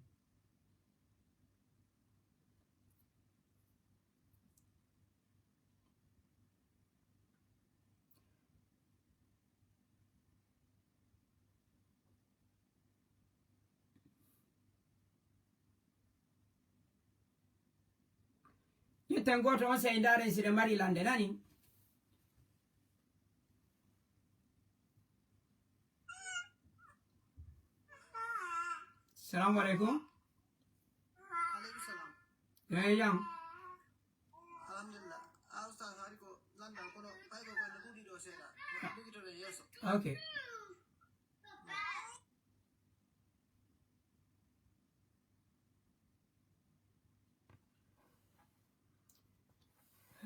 Ƴetten gooto on, sey ndaaren si ɓe mari lande nani. Salamu aleykum. Aleykum salam. Yo e jam. Alhamdulillah. A ustaz, hari ko landal, kono payko ko no ɗuuɗi ɗo seeɗa. Ɗugitoɗen yeeso. Ok.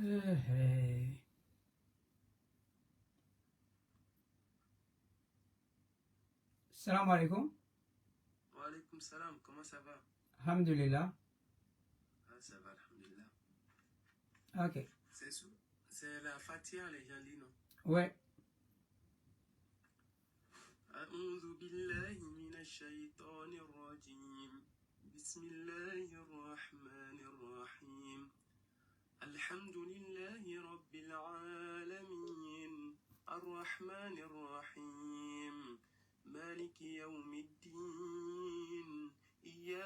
Hey, hey. Salamu aleykum. Wa aleykum salam. Comment ça va? Alhamdulillah. Ah, ça va, alhamdulillah. Ok. C'est sûr. C'est la Fatiha, les gens lisent, non? Ouais. أعوذ بالله من الشيطان الرجيم. بسم الله الرحمن الرحيم. الحمد لله رب العالمين. الرحمن الرحيم. مالك يوم الدين.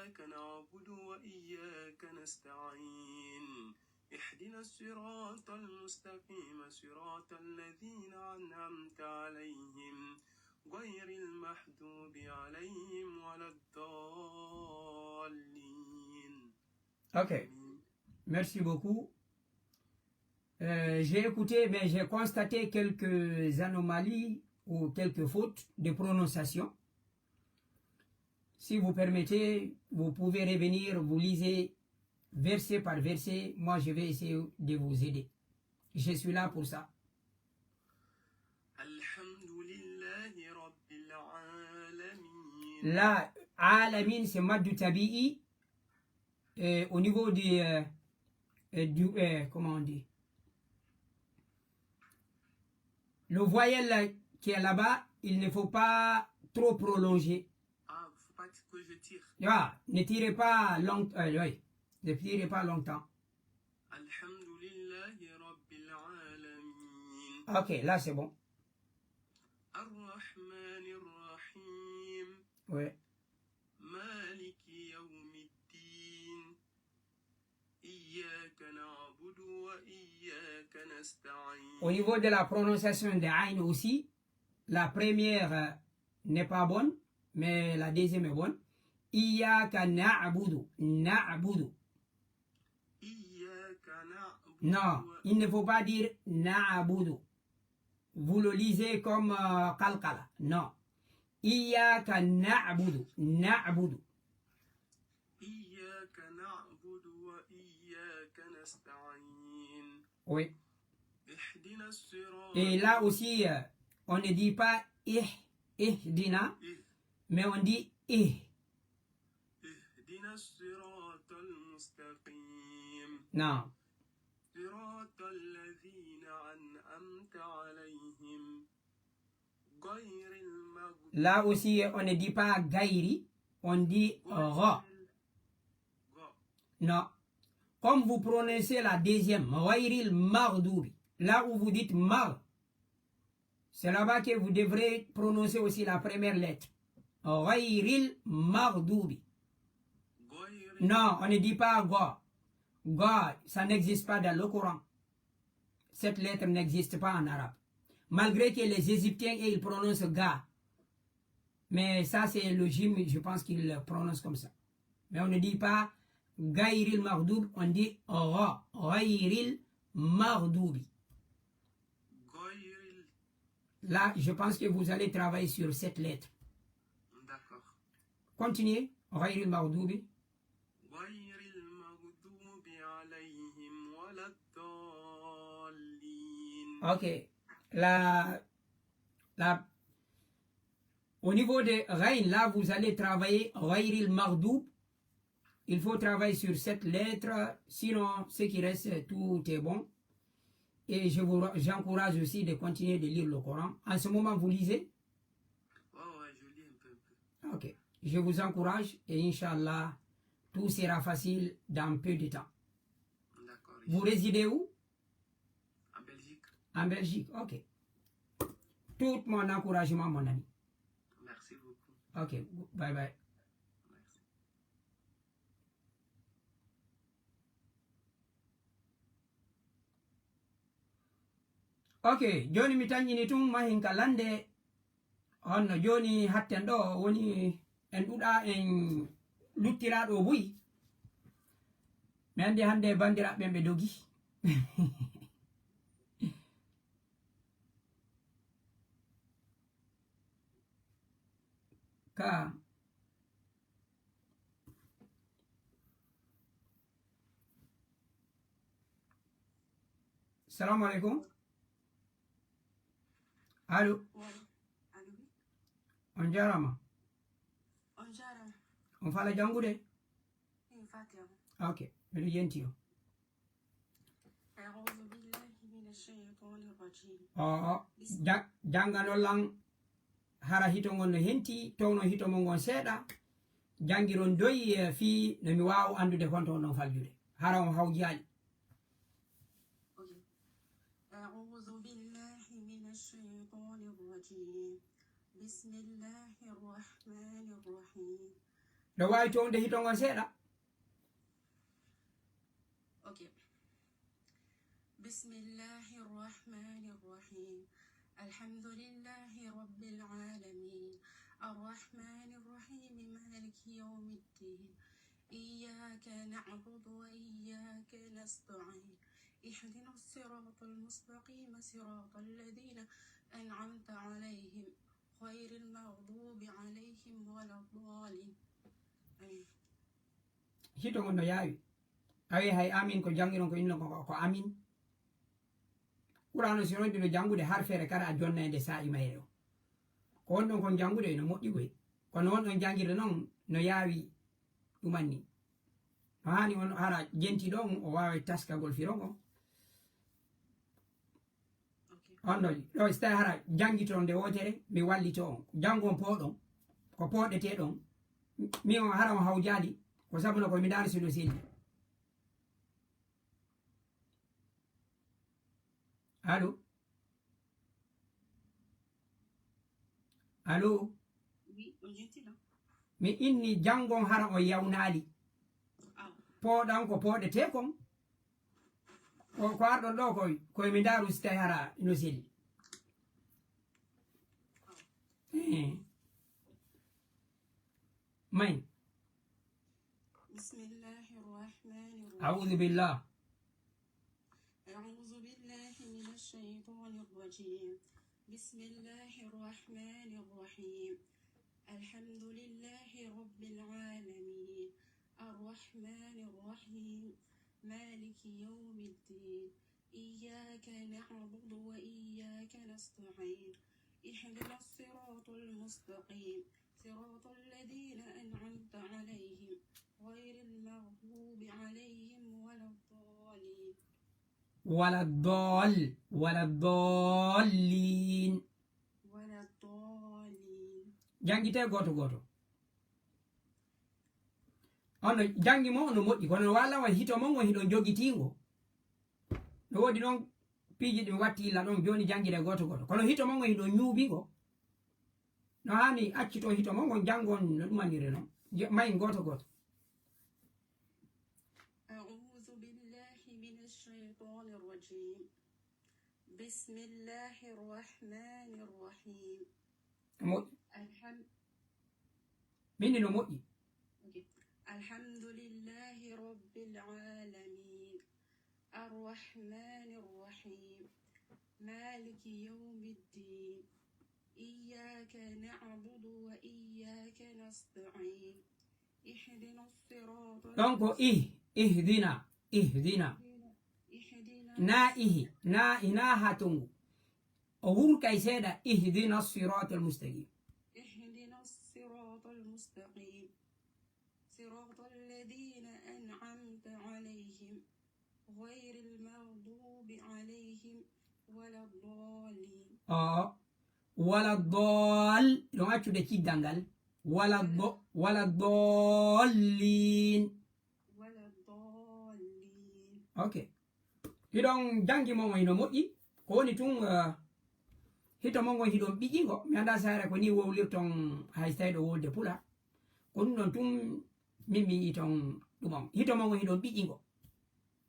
إياك نعبد وإياك نستعين. اهدنا الصراط المستقيم، صراط الذين أنعمت عليهم، غير المحدوب عليهم ولا الضالين. Ok. Merci beaucoup. Euh, j'ai écouté, mais j'ai constaté quelques anomalies ou quelques fautes de prononciation. Si vous permettez, vous pouvez revenir, vous lisez verset par verset. Moi, je vais essayer de vous aider. Je suis là pour ça. الحمد لله رب العالمين. Là, alamin, c'est maddu tabi'i. Euh, au niveau du, euh, euh, du, euh, comment on dit? Le voyelle qui est là-bas, il ne faut pas trop prolonger. Ah, faut pas que je tire. Ah, ne tirez pas long-, euh, oui. Ne tirez pas longtemps. الحمد لله رب العالمين. Ok, là c'est bon. الرحمن الرحيم. Oui. مالك يوم الدين. إياك نعبد وإياك نستعين. Au niveau de la prononciation des ayn aussi, la première, euh, n'est pas bonne, mais la deuxième est bonne. إياك نعبد، نعبد. إياك نعبد. Non, il ne faut pas dire نعبد. Vous le lisez comme, euh, قلقلة. Non. إياك نعبد، نعبد. إياك نعبد وإياك نستعين. Oui. اهدنا الصراط. Et là aussi, euh, on ne dit pas إه، اهدنا, إه. Mais on dit إه. اهدنا الصراط المستقيم. نعم. صراط الذين أنعمت عليهم غير المغضوب. Là aussi, on ne dit pas غير, on dit غير. غ. غ. Non. Comme vous prononcez la deuxième, غير المغضوب. Là où vous dites مغ, c'est là-bas que vous devrez prononcer aussi la première lettre. غير المغضوب. غير. Non, on ne dit pas غ. غ, ça n'existe pas dans le Coran. Cette lettre n'existe pas en arabe. Malgré que les Égyptiens, et ils prononcent غ. Mais ça, c'est le Jim, je pense qu'il le prononce comme ça. Mais on ne dit pas غير المغضوب, on dit غ, غير المغضوب. غير ال- Là, je pense que vous allez travailler sur cette lettre. D'accord. Continuez. غير المغضوب. غير المغضوب عليهم ولا الضالين. Ok. La, la, au niveau de غين, là, vous allez travailler غير المغضوب. Il faut travailler sur cette lettre. Sinon, ce qui reste, tout est bon. Et je vous, j'encourage aussi de continuer de lire le Coran. En ce moment, vous lisez ? Ouais, ouais, je lis un peu, un peu. Ok. Je vous encourage et Inch'Allah, tout sera facile dans peu de temps. D'accord. Vous résidez où ? En Belgique. En Belgique, ok. Tout mon encouragement, mon ami. Merci beaucoup. Ok, bye bye. Merci. Ok, joni mi tañƴini tun mahin ka lande. Honno joni hatten ɗo woni en ɗuɗa en luttira ɗo buy. Mi andi hande bandiraɓe ɓe dogi. Ka. Salamu aleykum. Allo. Allo, oui. On jarama. On jarama. On fala jangude? Min fatiha. Ok, miɗo yenti o. أعوذ بالله من الشيطان الرجيم. O, o, ja-, jannganol lan hara hito ngon no henti, towno hito mo ngon seeɗa. Janngiron doyi, eh, fii no mi waawa anndude konto on ɗon faljude. Hara on hawjaali. Ok. أعوذ بالله من الشيطان الرجيم. بسم الله الرحمن الرحيم. Ɗo waawi townde hito ngon seeɗa. Ok. بسم الله الرحمن الرحيم. الحمد لله رب العالمين. الرحمن الرحيم. مالك يوم الدين. إياك نعبد وإياك نستعين. اهدنا الصراط المستقيم. صراط الذين أنعمت عليهم. غير المغضوب عليهم ولا الضالين. آمين. Hito ngon no yaawi. Awi hay amin ko janngiron ko inno ko, ko amin. Qur'aana si on ɗiɗo janngude har feere kala a jonnayde saa'i mayre o. Ko on ɗon kon janngude no moƴƴi koy. Kono on ɗon janngirde noon no yaawi ɗumanni. No haani on hara jenti ɗon o waaway taskagol firo ngo. Ok. On ɗo, ɗo si tawi hara janngito nde wootere, mi wallito on. Janngo on pooɗon, ko pooɗetee ɗon. Mi on hara on hawjaali, ko sabu no ko mi ndaari si no selli. Allo? Allo? Oui, on jenti ɗo. Mi inni janngo on hara on yawnaali. Aw. Pooɗan ko pooɗetee kon. Ko, ko arɗon ɗo koy, koy mi ndaaru si tawi hara no selli. Eh. May. بسم الله الرحمن الرحيم. أعوذ بالله. أعوذ بالله من الشيطان الرجيم. بسم الله الرحمن الرحيم. الحمد لله رب العالمين. الرحمن الرحيم. مالك يوم الدين. إياك نعبد وإياك نستعين. اهدنا الصراط المستقيم. صراط الذين أنعمت عليهم. غير المغضوب عليهم ولا الضالين. ولا الضال-، ولا الضالين. ولا الضالين. Janngitee gooto gooto. On no janngi mo no moƴƴi, kono no walla on hito mon on hiɗon jogitingo. No woodi noon piiji ɗi mi watti illa ɗon, jooni janngiree gooto gooto. Kono hito mon on hiɗon ñuubi ngo. No haani accito hito mon on janngon no ɗumanire noon. Je-, may gooto gooto. أعوذ بالله من الشيطان الرجيم. بسم الله الرحمن الرحيم. Mo-, الحمد Min ni no moƴƴi. Ok. الحمد لله رب العالمين. الرحمن الرحيم. مالك يوم الدين. إياك نعبد وإياك نستعين. اهدنا الصراط Ɗon ko ih, ihdina, ihdina. اهدنا. Na ihi, na ina haa tongu. O wurkay seeɗa, اهدنا الصراط المستقيم. اهدنا الصراط المستقيم. صراط الذين أنعمت عليهم. غير المغضوب عليهم ولا الضالين. O, wala dol-, ɗon accude ciggal ngal. Wala do-, wala dollin. ولا الضالين. Ok. Hiɗon janngi mo on hino moƴƴi. Ko woni tun, eh, hito mon ngon hiɗon ɓiƴingo. Mi anndaa si haray ko ni wowlirton hay si tawi ɗo wolde pula. Ko ɗum ɗon tun min mi yi'i ton ɗum on. Hito mon ngon hiɗon ɓiƴingo.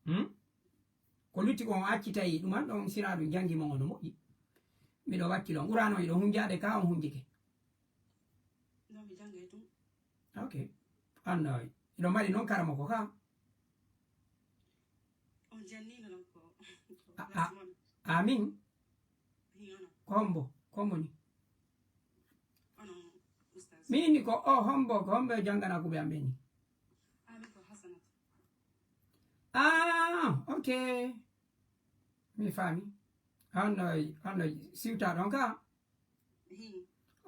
Hmm? Ko lutti ko on accitay ɗum an ɗon sira ɗum janngi mon on no moƴƴi. Miɗo wakkilo on. Qur'aana on hiɗon hunjaade ka on hunjike. Non, mi janngay tun. Ok. An no, hiɗon mari non karamoko ka? On jannino non ko, ko A, a, classe mon. Amin. Hi, ono. Ko hombo? Ko hombo ni? Ono, ustaz. Min ni ko o hombo, ko hombo e janngana kuɓe am ɓe ni? Amin ko Hasanatu. Ah, ok. Mi faami. An no, an no siwta ɗon ka? Hi.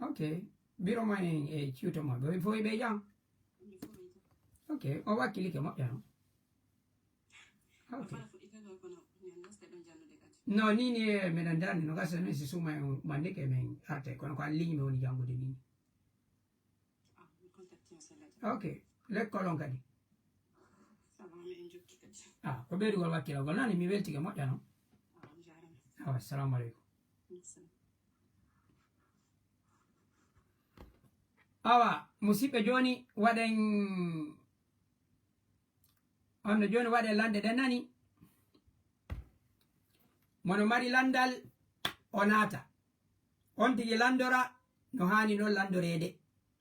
Ok. Biro ma en e ciwto ma. Ɓe fof ɓe jam? Ɓe fof ɓe jam. Ok. O wakkilike moƴƴa non. Ok. Afara fuɗɗi kaga kono min gasta ɗon jannude kadi. No, ni ni e meɗen darni no gasa min si suma en mannike min arte. Kono ko an ligne mi woni janngude ni. Ah, mi contacte ma sellaji. Ok. Lekkol on kadi. Ça va, mi en jokki kadi. Ah, ko ɓeydugol wakkilagol nani mi weltike moƴƴa non. Ah, on jaarama. Awa, assalamu aleykum. Assalam. Awa, musiɓɓe, jooni waɗen, on no jooni waɗen lande ɗen nani. Mo no mari landal, o naata. On tigi landora no haani non landoreede.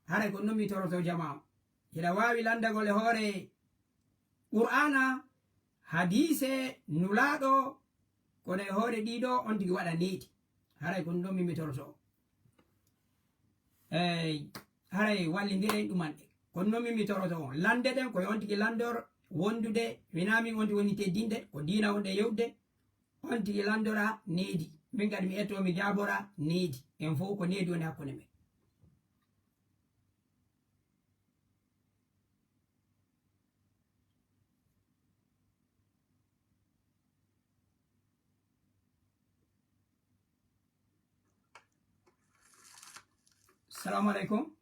Haray ko non mi toroto jamaa on. Hiɗa waawi landagol e hoore Qur'aana, hadiise, nulaaɗo, kono e hoore ɗiɗo, on tigi waɗa needi. Haray ko ɗum ɗon mi mitoroto on. Eey, haray wallindiren ɗumanɗe. Kono non mi mitoroto on. Lande ɗen, ko e on tigi landor wondude, hinaa min on tigi woni teddinde, ko diina wonɗen yewtude, on tigi landora needi. Min kadi mi etto, mi jaabora needi. En fof ko needi woni hakkunde men. Salamu aleykum.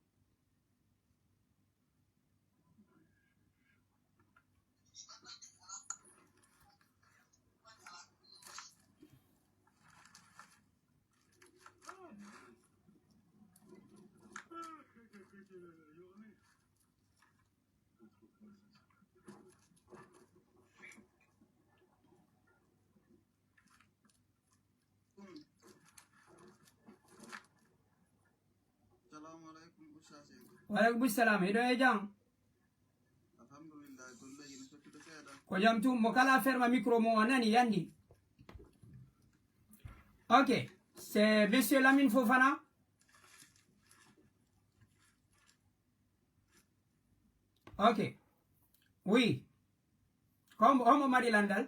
Salamu aleykum, Oustaz. Wa aleykum salam. Hiɗo e jam? Alhamdulillah, golleeji no sottude seeɗa. Ko jam tun, mo kala ferma micro mo o nani, yandi. Ok, c'est Monsieur Lamine Fofana. Ok. Oui. Ko hombo, hombo mari landal?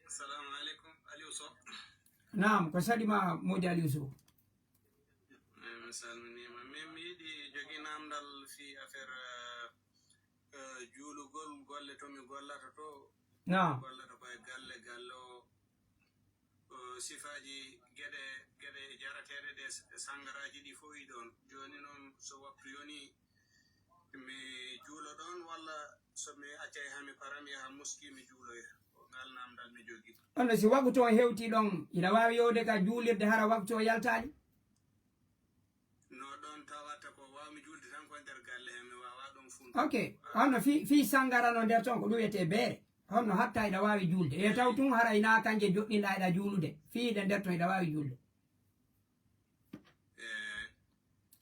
Assalamu aleykum, Aliou Sow. Naam, ko saɗi ma, moodi Aliou Sow. Eh, mi salminiima. Min mi yiɗi jogii naamndal fii affaire, eh, eh, juulugol, golle to mi gollata to. Naam. Gollata ko e galle, galle o, o sifaaji geɗe, geɗe jarateeɗe ɗe, e sanngaraaji ɗi fof ɗon. Jooni noon, so waktu yonii, mi juulo ɗon, walla so mi accay haa mi para, mi yaha moski, mi juuloya? Ko ngal naamndal mi jogii. Kono si waktu o hewtii ɗon, ina waawi yowde ka juulirde, hara waktu o yaltaali? No ɗon tawata ko waawmi juulde tan ko e nder galle hee, mi waawaa ɗon funtude. Ok, honno fii, fii sanngara no nder ton, ko ɗum wiyetee beere? Honno hatta ina waawi juulde? E taw tun hara ina kanje joɗɗinɗaa ina juulude. Fii ɗe nder ton ina waawi juulde. Eh,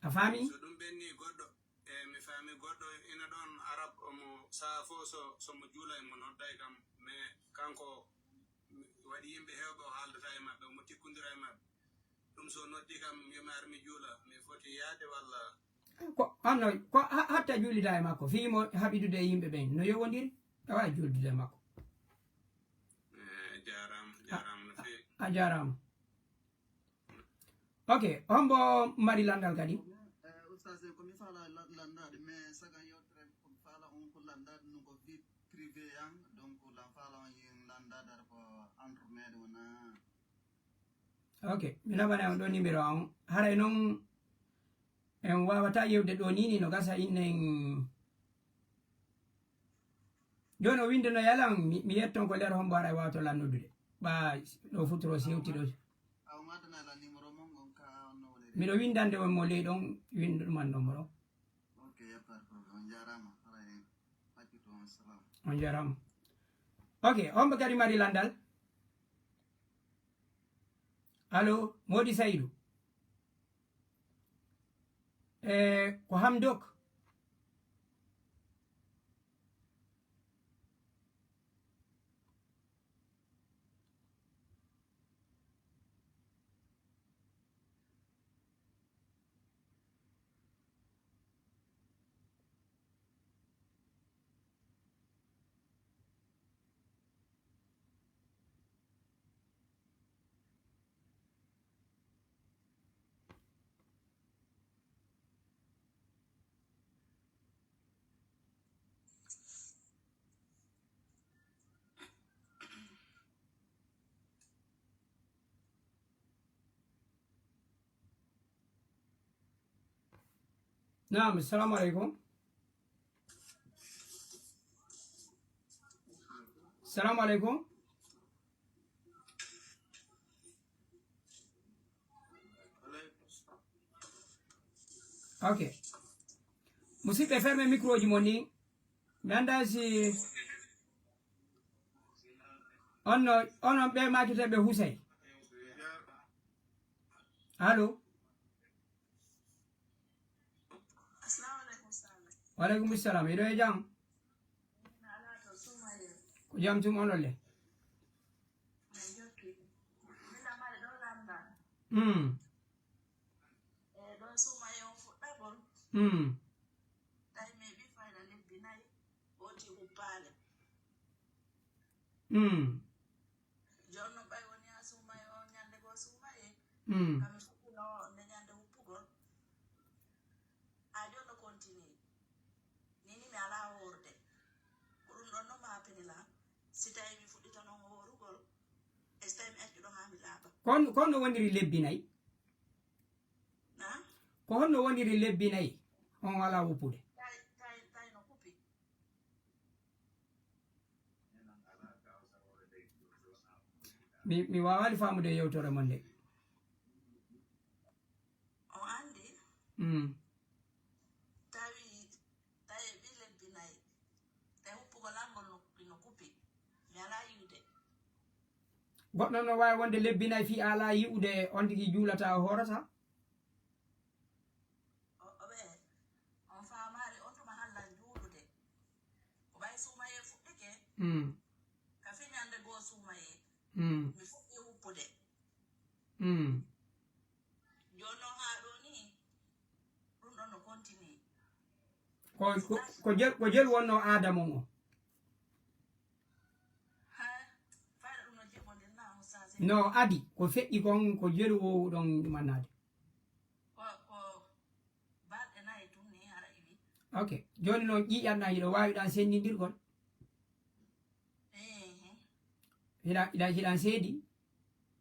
a faami? So ɗum ɓenni goɗɗo, eh, mi faami goɗɗo ina ɗon Arab, omo saha fof so, so mo juula, emo nodda e kam, mais kanko waɗi yimɓe heewɓe o haaldata e maɓɓe, omo tikkondira e maɓɓe. Ɗum so noddi kam, yo mi ar mi juula, mi foti yaade walla? Ko, honno, ko ha-, hatta juulida e makko, fii mo haɓidude e yimɓe ɓen, no yowondiri, a waawi juuldude e makko. Eh, jaaraama, jaaraama no feewi. A jaaraama. Ok, hombo mari landal kadi? Eh, Oustaz, ko mi faala la-, landaade, mais saga yewtere, ko mi faala on ko landaade, no ko vie privée an, donc lan faala on yin landaade, aɗa ko entre meɗen wona. Ok, mi naɓana on ɗo numéro an. Haray non, en waawata yewde ɗo ni, ni no gasa innen. Jooni o winde no yalan, mi, mi yetton ko nder hombo haray waawto lan noddude. Ɓa ɗo futuro sewti ɗo. Aw, ma tana lan numéro mon ngon ka on no woniri. Miɗo windande on mo ley ɗon, windu ɗuman numéro. Ok, y a pas de problème. On jaaraama. Haray, accito on, salam. On jaaraama. Ok, hombo kadi mari landal? Allo, Modi Saydou. E ko Hamdok. Naam, assalamu aleykum. Assalamu aleykum. Ok. Musidɓe, ferme micro ji mon ni. Mi anndaa si on no, onon ɓe maakiteeɓe Husay. Allo? Assalamu alaikum, Sala. Wa alaikum salam. Hiɗo e jam? Ala to Sumaye. Ko jam tun onon le? Min jokki. Min lamare ɗo landa. Hmm. E ɗo Sumaye on fuɗɗagol. Hmm. Tawi mi heɓi fayda lebbi nayi, oti huppale. Hmm. Jooni noon ɓay woni haa Sumaye on ñande goo Sumaye. Hmm. Kam mi fuɗɗino nde ñande huppugol. Haa jooni no continue. Ni ni mi alaa hoorde. Ko ɗum ɗon no maapini lan. Si tawi mi fuɗɗita noon hoorugol, e si tawi mi accu ɗon haa mi laaɓa. Kon, kon no woniri lebbi nayi? Na? Ko honno woniri lebbi nayi? On alaa woppude. Tawi, tawi, tawi no kupi. Mi, mi waawaali faamude yewtere mon nde. O anndi? Mm. Tawi, tawi ɓi lebbi nayi. Tawi huppugol angol no, no kupi. Mi alaa yi'ude. Goɗɗo no waawi wonde lebbi nayi fii a alaa yi'ude, on tigi juulataa, o hoorataa? O, o ɓe, on faamaali on tuma hallan juulude. Ko ɓay Suumayee fuɗɗike, Mm. ka fii ñande goo Suumayee, Mm. mi fuɗɗi wuppude. Mm. Jooni noon haa ɗoo nii, ɗum ɗon no continue. Ko, ko, ko jel, ko jel wonnoo aada mon on? Haa, fayda ɗum no jiɓondir naa, Oustaz? No adi, ko feƴƴi kon, ko jelu woowu ɗon ɗumannaade. Ko, ko balɗe nayi tun ni hara iwi. Ok. Jooni noon ƴiiƴan ɗan hiɗo waawi ɗan senndindirgol? Ehe. Hiɗa, hiɗa, hiɗan seedi?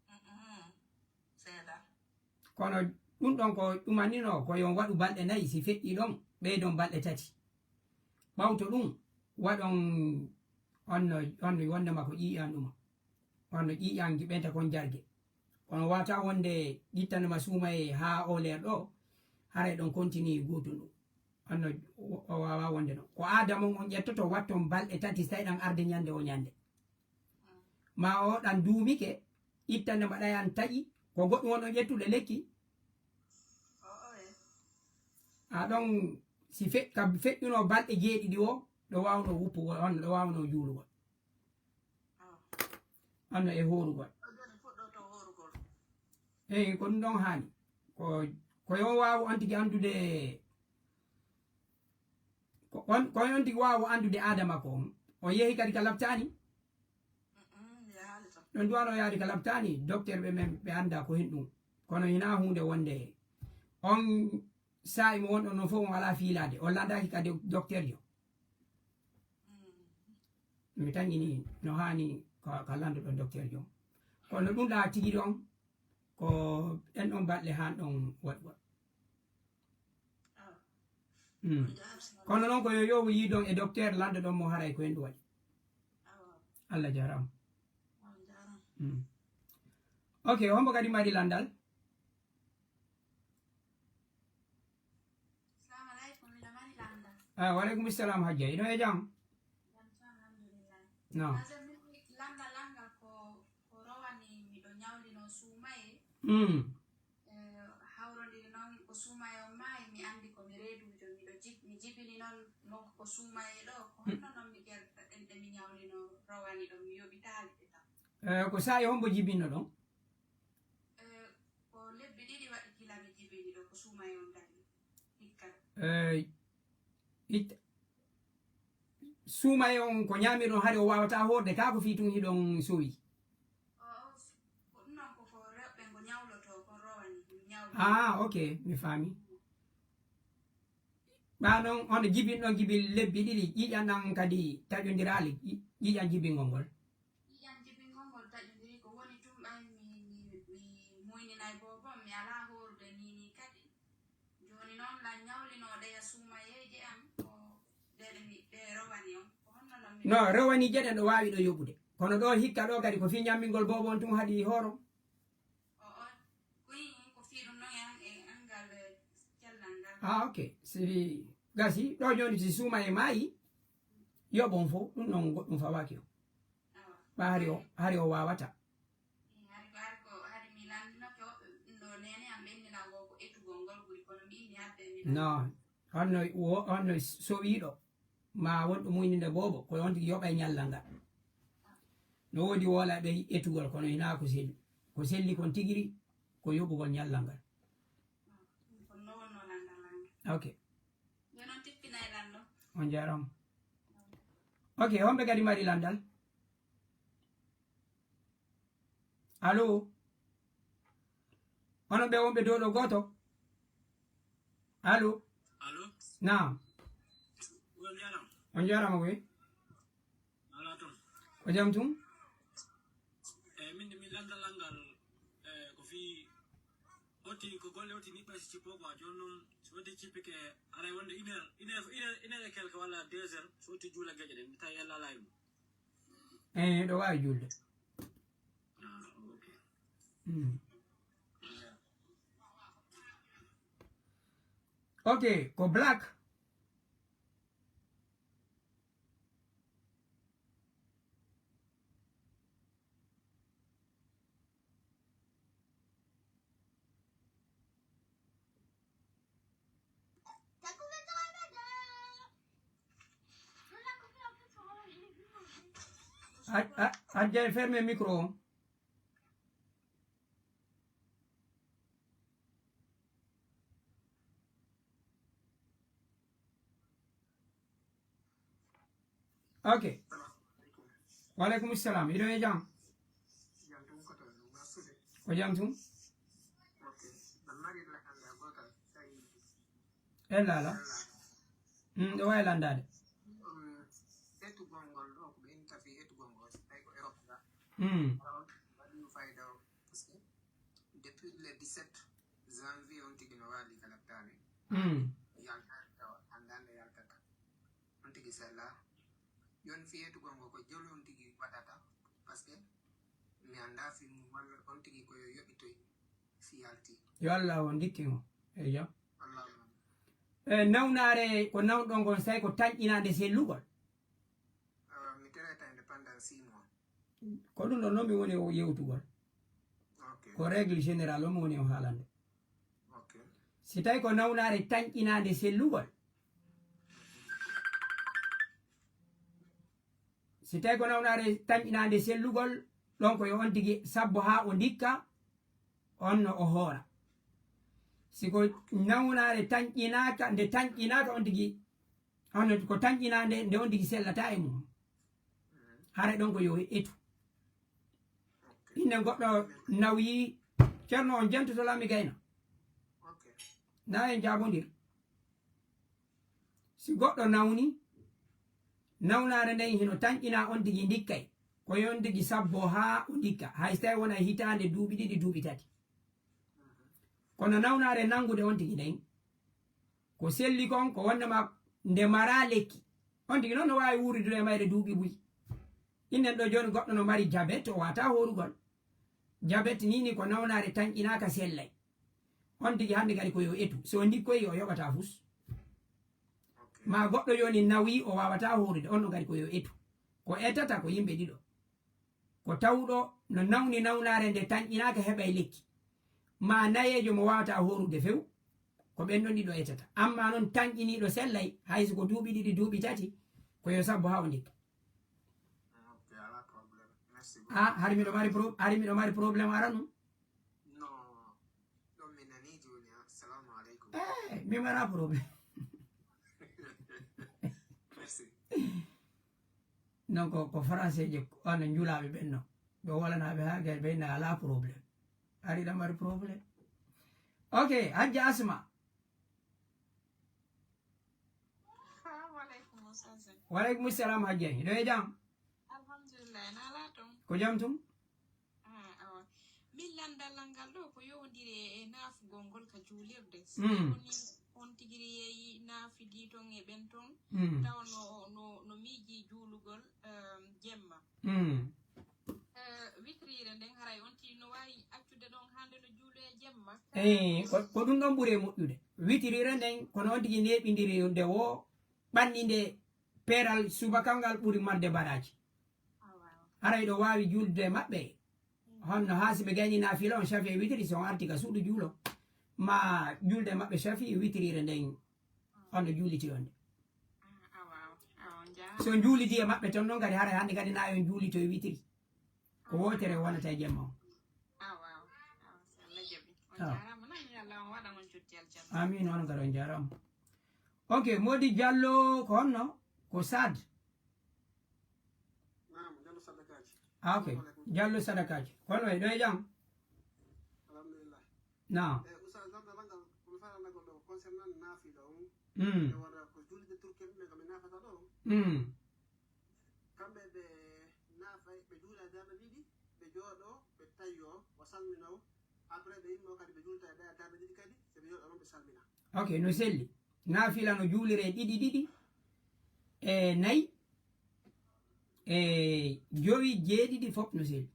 Mm-mm. Seeda. Kono ɗum ɗon ko ɗumaninoo, ko yo on waɗu balɗe nayi, si feƴƴi ɗon, ɓeydon balɗe tati. Ɓawto ɗum, waɗon on no, on no wonde ma ko ƴiiƴan ɗuma. On no ƴiiƴan ɓenta kon jarge. Kono wata wonde ƴittande ma Suumayee haa o leer ɗo, haray ɗon continue gootum ɗum. On no o, o waawa wonde non. Ko aada mon on ƴettoto, watton balɗe tati, si tawi ɗan arde ñande o ñande. Ma o ɗan duumike, ittande ma ɗayan taƴi, ko goɗɗum wonɗon ƴettude lekki? A ɗon, si fe-, ka feƴƴunoo balɗe jeeɗiɗi o, ɗo waawnoo wuppugol on, ɗo waawnoo juulugol. Anno e hoorugol. Eyi, ko ɗum ɗon haani. Ko, ko yo waawu on tigi anndude, ko on, ko on tigi waawu anndude aada makko on. On yehi kadi ka laptaani? Ɗon duwano yaade ka laptaani, docteur ɓe men, ɓe annda ko hen ɗum. Kono hinaa huunde wonde on saa'i mo wonɗon non fof on alaa fiilaade. On landaaki ka do-, docteur jo. Mi taŋini no haani ka, ka landuɗon docteur jom. Kono ɗum ɗa tigi ɗon, ko ɗen ɗon baɗle haan ɗon waɗugol. Mm. Kono noon ko yo yoowu yiidon e docteur landuɗon mo haray ko en ɗum waɗi. Allah jaaraama. Mm. Ok, hombo kadi mari landal? Salamu alaikum, miɗo mari landa. Ah, wa alaikum salam, Hajja. Ino e jam? Jam tan, alhamdulillah. No. Hajja, mi landa langa ko, ko rowani miɗo ñawlino suumaye. Mm. Eh, hawrondiri noon ko suumaye on maayi, mi andi ko mi reeduujo, miɗo jib-, mi jibini noon mo ko suumaye ɗo, ko honno noon mi gerta ɗen ɗe mi ñawlino rowani ɗo, mi yoɓitaali ɗe tan. Eh, ko saa'i hombo jibinno ɗon? Eh, ko lebbi ɗiɗi waɗi gila mi jibini ɗo, ko suumaye on dañi. Hikka. Eh, it-, suumaye on ko ñaamirɗon hari o waawata hoorde, kaa ko fii tun hiɗon sowi? O, o, ko ɗum noon ko, ko rewɓe ngo ñawlotoo, ko rowani, ɗum ñawlotoo. Ah, ok, mi faami. Ɓaa noon, on jibinɗon jibi lebbi ɗiɗi, ƴiiƴan ɗan kadi taƴondiraali, ƴi-, ƴiiƴan jibingol ngol. Ƴiiƴan jibingol ngol taƴondiri, ko woni tun ɓay mi, mi, mi muyninay boobon, mi alaa hoorude nii nii kadi. Jooni noon lan ñawlinooɗeya suumayeeje am, ko ɗe ɗe mi, ɗe rowani on. Ko honno non mi No, rewani jeɗen ɗo waawi ɗo yoɓude. Kono ɗo hikka ɗo kadi ko fii ñammingol boobon tun haɗi hooron. O, o, ko yi-, ko fii ɗum noon e an-, e anngal, eh, cellal ngal. Ah, ok. Si gasi, ɗo jooni si suuma e maayi, yoɓon fof, ɗum ɗon goɗɗum fawaaki o. Awa. Ɓa hari o, hari o waawata. Eh, hari ko, hari ko, hari mi lanndinoke woɓɓe ɗum ɗo neene am ɓenni lan wo ko etugol ngol ɓuri, kono min mi adda mi lan. Non. Honno wo-, honno sowiiɗo ma won ɗo muyninde boobo, ko on tigi yoɓa e ñallal ngal. No woodi woola ɓe etugol, kono hinaa ko selli. Ko selli kon tigiri, ko yoɓugol ñallal ngal. Kono no wonno lanndal lanndal. Ok. Yo non tippinay lanndo. On jaaraama. Ok, homɓe kadi mari lanndal? Allo? Onon ɓe wonɓe dow ɗo gooto? Allo? Allo? Naam. On jaaraama. On jaaraama koy. Alaa toon. Ko jam tun? Eyi, min de, min lanndal ngal, eh, ko fii oti, ko golle oti niɓɓa si cippoo quoi. Jooni noon, so oti cippike, aray wonde une heure, une heure, une heure, une heure et quelque walla deux heures, so oti juula geƴe ɗen, mi tawi yalla alaa e mum. Eh, ɗo waawi juulde. Ah, ok. Hmm. Ok, ko black. A, a, Adja, ferme micro o. Ok. Wa aleykum salam. Hiɗo e jam? Ko jam tun? E laala. Mm, ɗo waawi lanndaade. Etugol ngol ɗo, ko ɓe interview etugol ngol, so tawi ko Europe ga. Mm. Waɗi fayda o, parce que depuis le dix-sept janvier on tigi no waali ka leptaani. Mm. Yaltaani tawa, anndaa nde yaltata. On tigi sella. Yon fii etugol ngol ko jelu on tigi waɗata, parce que mi anndaa fii mum walla on tigi ko yo yoɓitoy si yalti. Yo Allah on ndikki mo. Eyi jam. Allahumma. E nawnaare ko nawɗon ngon, so tawi ko tanƴinaande sellugol? Awa, mi tereta nde pendant six mois. Ko ɗum ɗon noon mi woni o yewtugol. Ok. Ko règle générale o mi woni o haalande. Ok. Si tawi ko nawnaare tanƴinaande sellugol, si tawi ko nawnaare tanƴinaande sellugol, ɗon ko yo on tigi sabbo haa o ndikka, on no o hoora. Si ko nawnaare tanƴinaaka, nde tanƴinaaka on tigi, on ko tanƴinaande, nde on tigi sellata e mum. Hara ɗon ko yo etu. Inde goɗɗo nawyi, Ceerno on jantoto lami gayna. Na en jaabondir. Si goɗɗo nawni, nawnaare nden hino tanƴina on tigi ndikkay. Ko yo on tigi sabbo haa o ndikka. Hay so tawi wona hitaande, duuɓi ɗiɗi, duuɓi tati. Kono nawnaare nanngude on tigi nden, ko selli kon, ko wonde ma nde maraa lekki. On tigi noon no waawi wuurude e mayre duuɓi buy. Innen ɗo jooni goɗɗo no mari jabet, o waawataa hoorugol. Jabet nii ni ko nawnaare tanƴinaaka sellay. On tigi hannde kadi ko yo etu. So ndikkoyi o yoɓataa fus. Ma goɗɗo jooni nawi, o waawataa hoorude, on ɗo kadi ko yo etu. Ko etata ko yimɓe ɗiɗo. Ko tawɗo no nawni nawnaare nde tanƴinaaka heɓay lekki. Ma nayeejo mo waawataa hoorude few, ko ɓen ɗon ɗiɗo etata. Amma noon tanƴiniiɗo sellay, hay so ko duuɓi ɗiɗi, duuɓi tati, ko yo sabbo haa o ndikka. Ok, alaa problème. Merci beaucoup. Ah, hari miɗo mari pro-, hari miɗo mari problème ara ɗum? Non, ɗon mi nanii jooni. Assalamu aleykum. Eh, mi mara problème. Merci. Non, ko, ko français je, on njulaaɓe ɓen non. Ɓe walanaaɓe haa gay ɓe na alaa problème. Ari ɗan mari problème. Ok, Hajja Asma. Salamu aleykum, Oustaz. Wa aleykum salam, Hajja. Hiɗo e jam? Alhamdulillah, na alaa toon? Ko jam tun? Ah, awa. Min lanndal ngal ɗo ko yowondiri e naafugol ngol ka juulirde. Si Mm. woni on tigi yeeyi naafidii toon e ɓen toon, Mm. tawa no, no, no miijii juulugol, ehm, jemma. Mm. Eh, witriire nden haray on tigi no waawi accude ɗon haa nde no juuloya jemma. Eyi, ko, ko ɗum ɗon ɓuri e moƴƴude. Witirire nden, kono on tigi neeɓindiri nde wo ɓanni nde peeral subaka ngal ɓuri marde baraaji. Haray ɗo waawi juuldude e maɓɓe. Honno haa si ɓe gayni naafila on shafi e witiri, si on arti ka suudu juulo, ma juulde e maɓɓe shafi e witirire nden, honno juuliti on nde? So on juulidi e maɓɓe ton non kadi, haray hannde kadi na on juulito e witiri. Ko wootere wonata e jemma on. Amin, on kadi on jaaraama. Ok, Modi Diallo, ko honno? Ko Sad. Naam, Diallo Sadakaaji. Ah, ok. Diallo Sadakaaji. Kono e ɗo e jam? Alhamdulillah. Naam. Eh, Oustaz, lamndal an ngal, ko mi faala nagol ɗo, ko concernant naafila on. Mm. E wara ko julde Turki en, ɓe ko mi naafata ɗo. Mm. Kamɓe ɓe naafay, ɓe juula darɗe ɗiɗi, ɓe jooɗo, ɓe tayo, o salmino. Après, ɓe immo kadi, ɓe juulta e ɗaya darɗe ɗiɗi kadi, so ɓe jooɗo noon, ɓe salmina. Ok, no selli. Naafila no juuliree ɗiɗi ɗiɗi, e nayi, e jowi, jeeɗiɗi, fof no selli.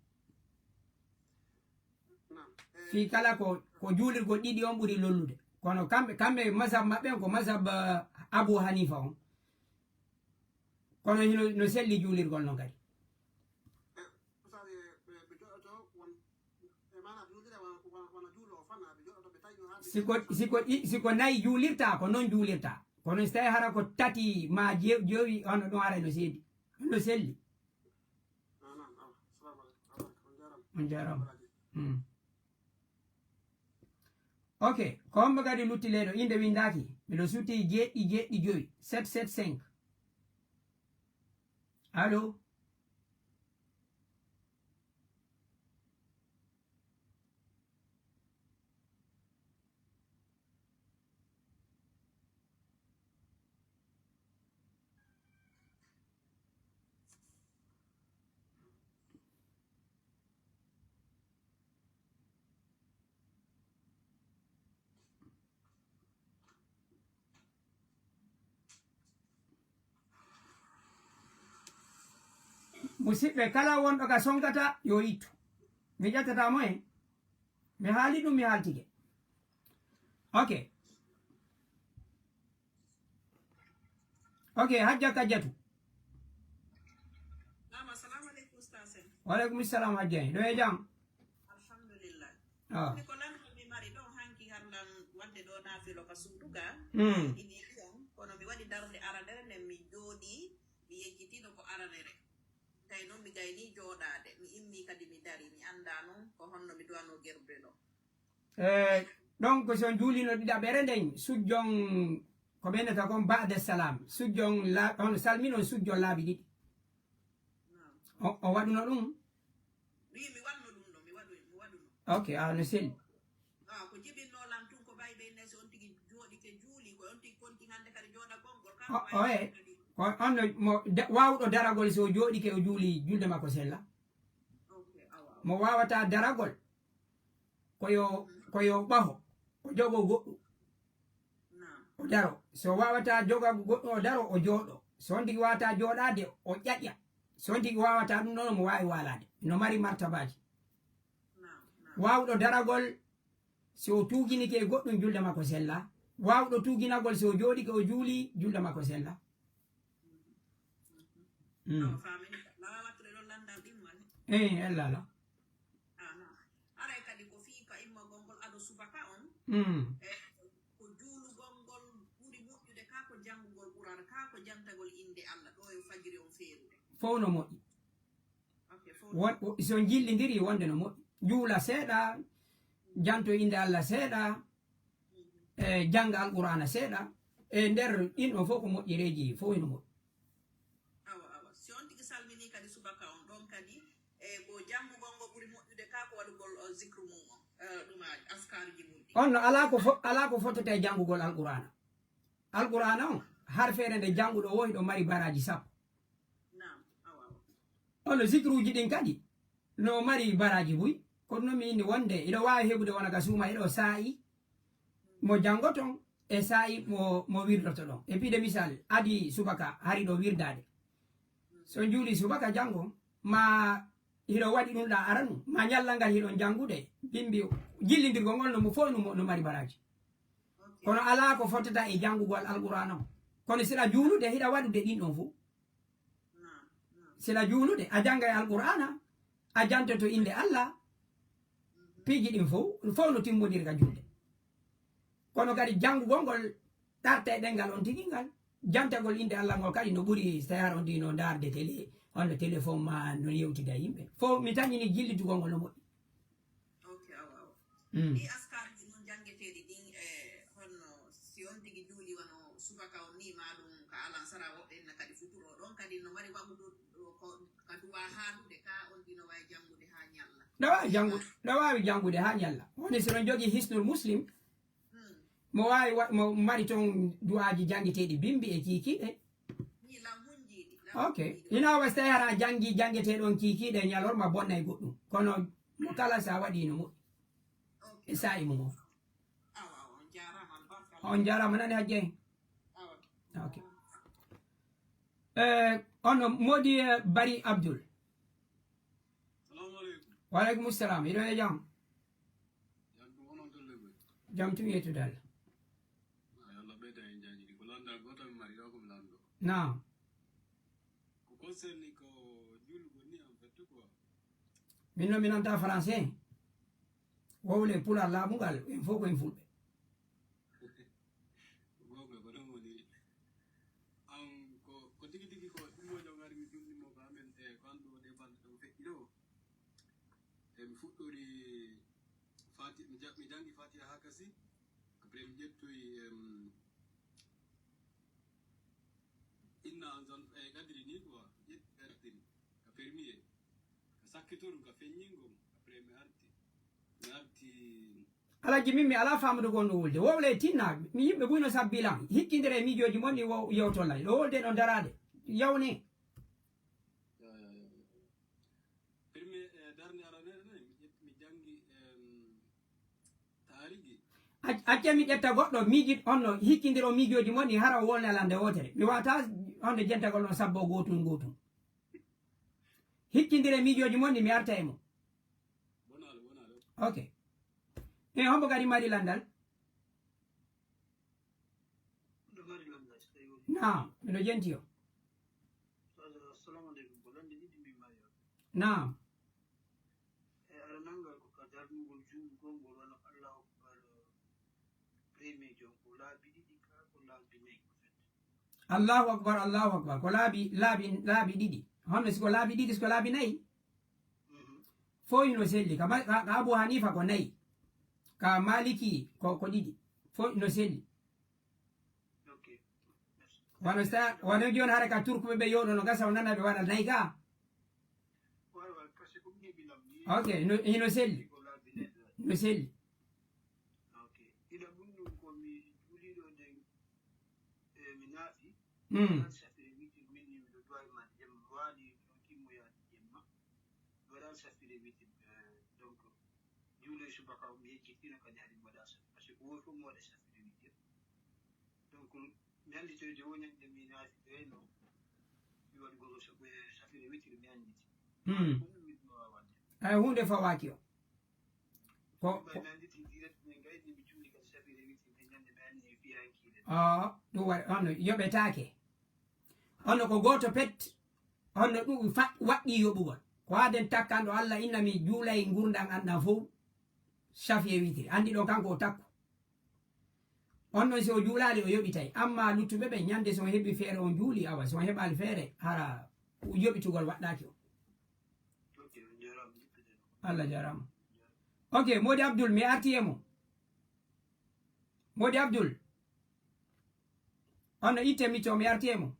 Naam. Eh, fii kala ko, ko juulirgol ɗiɗi on ɓuri lollude. Kono kamɓe, kamɓe mazhab maɓɓe on ko mazhab, eh, Abu Hanifa on. Kono hino, no selli juulirgol non kadi. Eh, Oustaz, eh, ɓe, ɓe jooɗoto won, eh, maanaam juulira wona, wona, wona juulo o fana, ɓe jooɗoto ɓe tawi haa ɓe Si ko, si ko ɗi-, si ko nayi juulirta, ko non juulirta. Kono si tawi hara ko tati ma je-, jowi, hono ɗum haray no seedi. No selli. Ah, naam, awa. Salamu aleykum. Awa, on jaaraama. On jaaraama. Mm. Ok, ko hombo kadi lutti leyɗo? Innde winndaaki. Miɗo suuti jeeɗiɗi, jeeɗiɗi, jowi, sept sept cinq. Allo? Musidɓe, kala wonɗo ka songata, yo ittu. Mi ƴettata mo en. Mi haali ɗum, mi haaltike. Ok. Ok, Hajja Kajjatu. Naam, assalamu aleykum, Ustaz en. Wa aleykum salam, Hajja. Ɗo e jam? Alhamdulillah. Ah. Ni ko lanɗo mi mari ɗo hanki har lan wadde ɗo naafilo ka suudu ga. Mm. Ini ɗiyan, kono mi waɗi darnde aranere nden mi jooɗi, mi yejjitino ko aranere. Tawi noon mi gayni jooɗaade, mi immi kadi mi dari, mi anndaa noon ko honno mi duwanoo gerude ɗo. Eh, donc, so on juulino ɗiɗaɓere nden, sujjon, ko ɓeynata kon ba'da salam, sujjon la-, on salminon sujjon laabi ɗiɗi. Naam. O, o waɗuno ɗum? Wi mi waɗno ɗum ɗo, mi waɗu, mi waɗuno. Ok, a no selli. Ah, ko jibinno lan tun ko bay ɓe ne, so on tigi jooɗike juuli, ko on tigi konti hannde kadi jooɗagol ngol, kala O, ko o, wawi e, kadi. Ko on no mo da-, waawuɗo daragol, so o jooɗike o juuli, julde makko sella. Ok, awa, awa. Mo waawata daragol, ko yo, ko yo ɓaho, o jogo goɗɗum. Naam. O daro. So waawata jogago goɗɗum, o daro, o jooɗo. So on tigi waawata jooɗaade, o ƴaƴa. So on tigi waawata ɗum ɗon, omo waawi waalaade. No mari martabaaji. Naam, naam. Waawɗo daragol, si o tuuginike e goɗɗum, julde makko sella. Waawɗo tuuginagol, si o jooɗike, o juuli, julde makko sella. Mm. Awa, faamini ka. Lala wattude ɗon lanndal ɗimmal. Eh, ella ala. Ah, non. Haray kadi ko fii ka immagol ngol ado subaka on. Mm. E ko juulugol ngol ɓuri moƴƴude ka ko janngugol Qur'aana, ka ko jantagol innde Allah, ɗo yo fajiri on feerude. Fow no moƴƴi. Ok, fow no Won-, moƴƴi. So on jillindiri wonde no moƴƴi. Juula seeɗa, janto innde Allah seeɗa, e jannga Alqur'aana seeɗa, e nder ɗin ɗon fof ko moƴƴereeji, fof ene moƴƴi. Awa, awa. Si on tigi salminii kadi subaka on ɗon kadi, e ko janngugol ngo ɓuri moƴƴude ka ko waɗugol, o, zikru mum on, e, ɗum a, askaruji mum ɗi. On no alaa ko fo-, alaa ko fottata e janngugol Alqur'aana. Alqur'aana on, harfeere nde jannguɗo o, hiɗo mari baraaji sappo. Naam, awa, awa. Hono zikruuji ɗin kadi, no mari baraaji buy, kono non mi inni wonde, hiɗo waawi heɓude wona ka suuma, hiɗo saa'i mo janngoton, e saa'i mo, mo wirdotoɗon. E piide misal, adi subaka, hari ɗo wirdaade. So juuli subaka janngo, ma hiɗo waɗi ɗum ɗa aranu, ma ñallal ngal hiɗon janngude, bimbi jillindirgol ngol no mo fof no mo-, no mari baraji. Kono alaa ko fottata e janngugol Alqur'aana o. Kono siɗa juulude, hiɗa waɗude ɗin ɗon fof. Siɗa juulude, a janngay Alqur'aana, a jantoto innde Allah, piiji ɗin fof, fof no timmondiri ka julde. Kono kadi janngugol ngol ɗarte e ɗenngal on tigi ngal, jantagol innde Allah ngol kadi no ɓuri, so tawii hara on tigi no ndaarde télé, hono téléphone ma no yewtida e yimɓe. Fof mi tañini jillitugol ngol no moƴƴi. Ok, awa, awa. Mm. Ɗi askarji noon janngeteeɗi ɗin, e honno si on tigi juuli wano subaka on ni, ma ɗum ka alansara, woɓɓe en kadi futuro ɗon, kadi no mari waɗude ɗo ko ka duwa haalude ka on ɗi no wawi janngude haa ñalla? Ɗa waawi janngude, ɗa waawi janngude haa ñalla. Woni si on jogii Hisnul Muslim, Hmm. mo waawi wa-, mo mari toon duwaaji janngeteeɗi bimbi e kiikiiɗe. Ni lam hunjiiɗi, lam Ok. hunjiiɗi. Ina wa so tawii hara janngi janngetee ɗon kiikiiɗe e ñalorma bonnay goɗɗum. Kono mo kala so a waɗii no moƴƴi. Ok. E saa'i mum o. Awa, awa, on jaaraama, albarka. On jaaraama nani hajje. Awa. Ok. Eh, on no moodi, eh, Bari Abdul. Salamu aleykum. Wa aleykum salam. Hiɗo e jam? Jam ɗum onon tolle koy. Jam tun yettude Allah. Ay, Allah ɓeyda en jaajiri. Ko lanndal gootal mi mari ɗo, ko mi lanndo. Naam. Ko concerni ko juulugol ni en fait quoi. Min no mi nanta français. Wowle pular laaɓungal, en fof ko en fulɓe. Goonga, ko ɗum woni. An ko, ko tigi tigi ko ɗum woni o ngari mi jumni mo ko amen e ko an ɗo ɗe balɗe ɗo feƴƴi ɗo. E mi fuɗɗori Fati-, mi ja-, mi janngi Fatiha haa kasi. Après mi ƴettoyi, em, inna anzal-, e qadri ni quoi. Ƴetti qadri. Ka premier. Ka sakkitorum, ka feññingol. Après mi arti. Mi arti. Alhaji min mi alaa faamude ko on no wolde. Wowle tinna, mi yimɓe buy no sabbi lan. Hikkindire e miijooji mon ɗi wo-, yewto lan. Ɗo wolde ɗon daraade. Yawne. Premier, eh, darnde aranere ne, mi ƴetti, mi janngi, em, taarigi. Ac-, acce mi ƴetta goɗɗo, miijit on no, hikkindiro miijooji mon ɗi hara o wolne alande wootere. Mi waata on no jentagol on sabbo gootun gootun. Hikkindire miijooji mon ɗi mi arta e mo. Bonaale, bonaale. Ok. E hombo kadi mari landal? Ɗo mari landal, so tawi woni. Naam, miɗo jenti o. Assalamu aleykum. Ko lande ɗiɗi mbi mari o. Naam. E aranal ngal ko ka darnugol juulugol ngol wano Allahu Akbar, premier jon ko laabi ɗiɗi ka ko laabi nayi, en fait. Allahu Akbar, Allahu Akbar. Ko laabi, laabi, laabi ɗiɗi. Honno si ko laabi ɗiɗi, si ko laabi nayi? Mhm. Fof ino selli. Ka ma-, ka, ka Abu Hanifa ko nayi. Ka Maliki ko, ko ɗiɗi. Fof ino selli. Ok. Merci. Wano sa-, wano jooni hara ka turkuɓe ɓe yewno no gasa o nana ɓe waɗa nayi ka. Waay, waay, parce que ko ɓuri ɓilam ni. Ok, no, ino selli. Ko laabi nayi. No selli. Ok. Ila ɗum ɗum ko mi juuliɗo nden, e, mi naati. Mm. An safiri witiri min ni miɗo duwa e maade jemma. Mi waali ɗon timmoyaade jemma. Mi waɗa safiri witiri, e, donc, juulo e subaka o mi yejjitina kadi hari mi waɗa safiri. Parce que ko woni fof mi waɗa safiri witiri. Donc, mi anndi to de woni nde mi naati ɗo e no mi waɗugol o sa-, e safiri witiri mi annditi. Mm. Ko ɗum mi ɗum waawande. Ay, huunde fawaaki o. Ko, ko Ah, ɗum waɗi, hono yoɓetaake. Hono ko gooto pet, hono ɗum fa-, waɗɗii yoɓugol. Ko aden takkanɗo Allah, inna mi juulay ngurndan an ɗan fow, safi e witiri. Anndi ɗon kanko o takku. On ɗon si o juulaali, o yoɓitay. Amma luttuɓe ɓe, ñande so on heɓi feere on juuli, awa, so on heɓaali feere, hara yoɓitugol waɗɗaaki on. Ok, on jaaraama, juɓɓiɗen. Allah jaaraama. Ok, Moodi Abdul, mi arti e mo. Moodi Abdul. On no itte micco, mi arti e mo.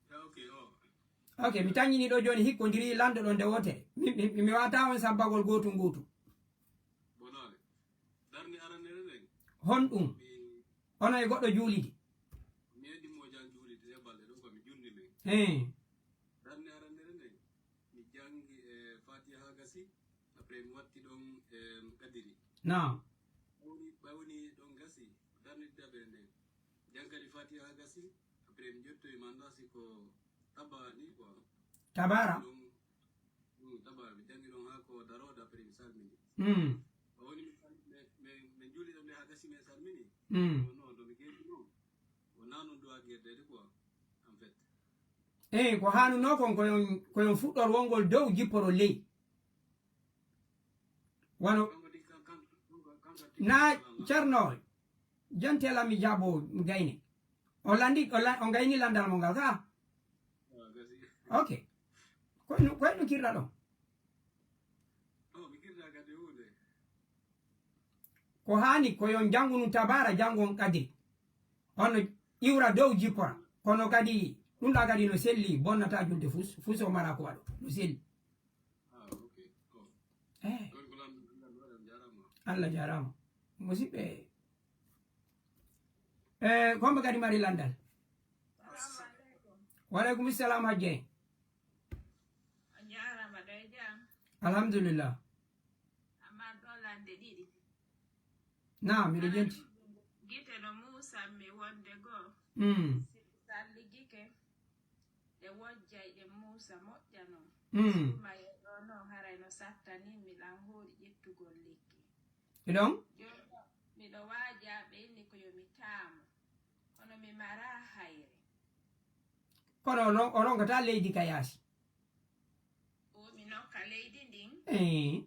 Ya, ok, o. Ok, mi tañini ɗo jooni hikko ndiri lanndo ɗon nde wootere. Mi, mi, mi waata on sabbagol gootum gootum. Bonaale. Darnde aranere nden. Honɗum? Mi Hono e goɗɗo juulidi. Mi edi mo jan juulidi e balɗe ɗum ko mi junni men. Eh. Darnde aranere nden, mi jangi, eh, Fatiha haa gasi, après mi watti ɗon, eh, kadiri. Naam. Ɓawni, ɓawni ɗon gasi, darnde ɗiɗaɓere nden. Jangadi Fatiha haa gasi, après mi jottoyi ma annda si ko tabara ni quoi. Tabara? Ɗum, Saba mi janngi ɗon haa ko daroo, d'après mi salmini. Mm. O woni mi sal-, mi, mi, mi juuli ɗon nde haa gasi mi salmini. Mm. O non, ɗo mi geeɗi non. O nanon ɗo a geeɗeede quoi, en fait. Eyi, ko haanunoo kon ko yon, ko yon fuɗɗor wongol dow, jipporo ley. Wano, kanko di, kan, kan, kanko, kanko di na, kanko di Ceerno, jonte lam mi jaabo gayne. O landi, o la-, o gayni landal mo ngal ka? Ah, gasi. Ok. Koy no, koy no kirɗa ɗon? Oh, mi kirɗa kadi huunde. Ko haani ko yon janngu nun Tabaara, janngu on Qadiri. On no iwra dow jippora. Kono kadi, ɗum ɗa kadi no selli, bonnata julde fus, fus o mara ko waɗo. No selli. Ah, ok. Oh. Eh. Ɗon ko lam-, lam-, lam-, jaaraama. Allah jaaraama. Musidɓe, eh, ko hombo kadi mari landal? Assalamu alaikum. Wa alaikum salam, Hajje. A jaaraama, ɗo e jam? Alhamdulillah. Amma ɗo lande ɗiɗi. Naam, miɗo jenti. Gite no muusan mi wonde goo. Mm. Si mi salligike, ɗe wojjay, ɗe muusa, moƴƴa non. Mm. Suumayee ɗo non haray no sattani mi lan hoori ƴettugol lekki. E ɗon? Jooni miɗo waaja, ɓe inni ko yo mi taamu. Kono mi maraa hayre. Kono o ron-, o ronkata leydi ka yaasi. O mi nokka leydi ndin. Eh.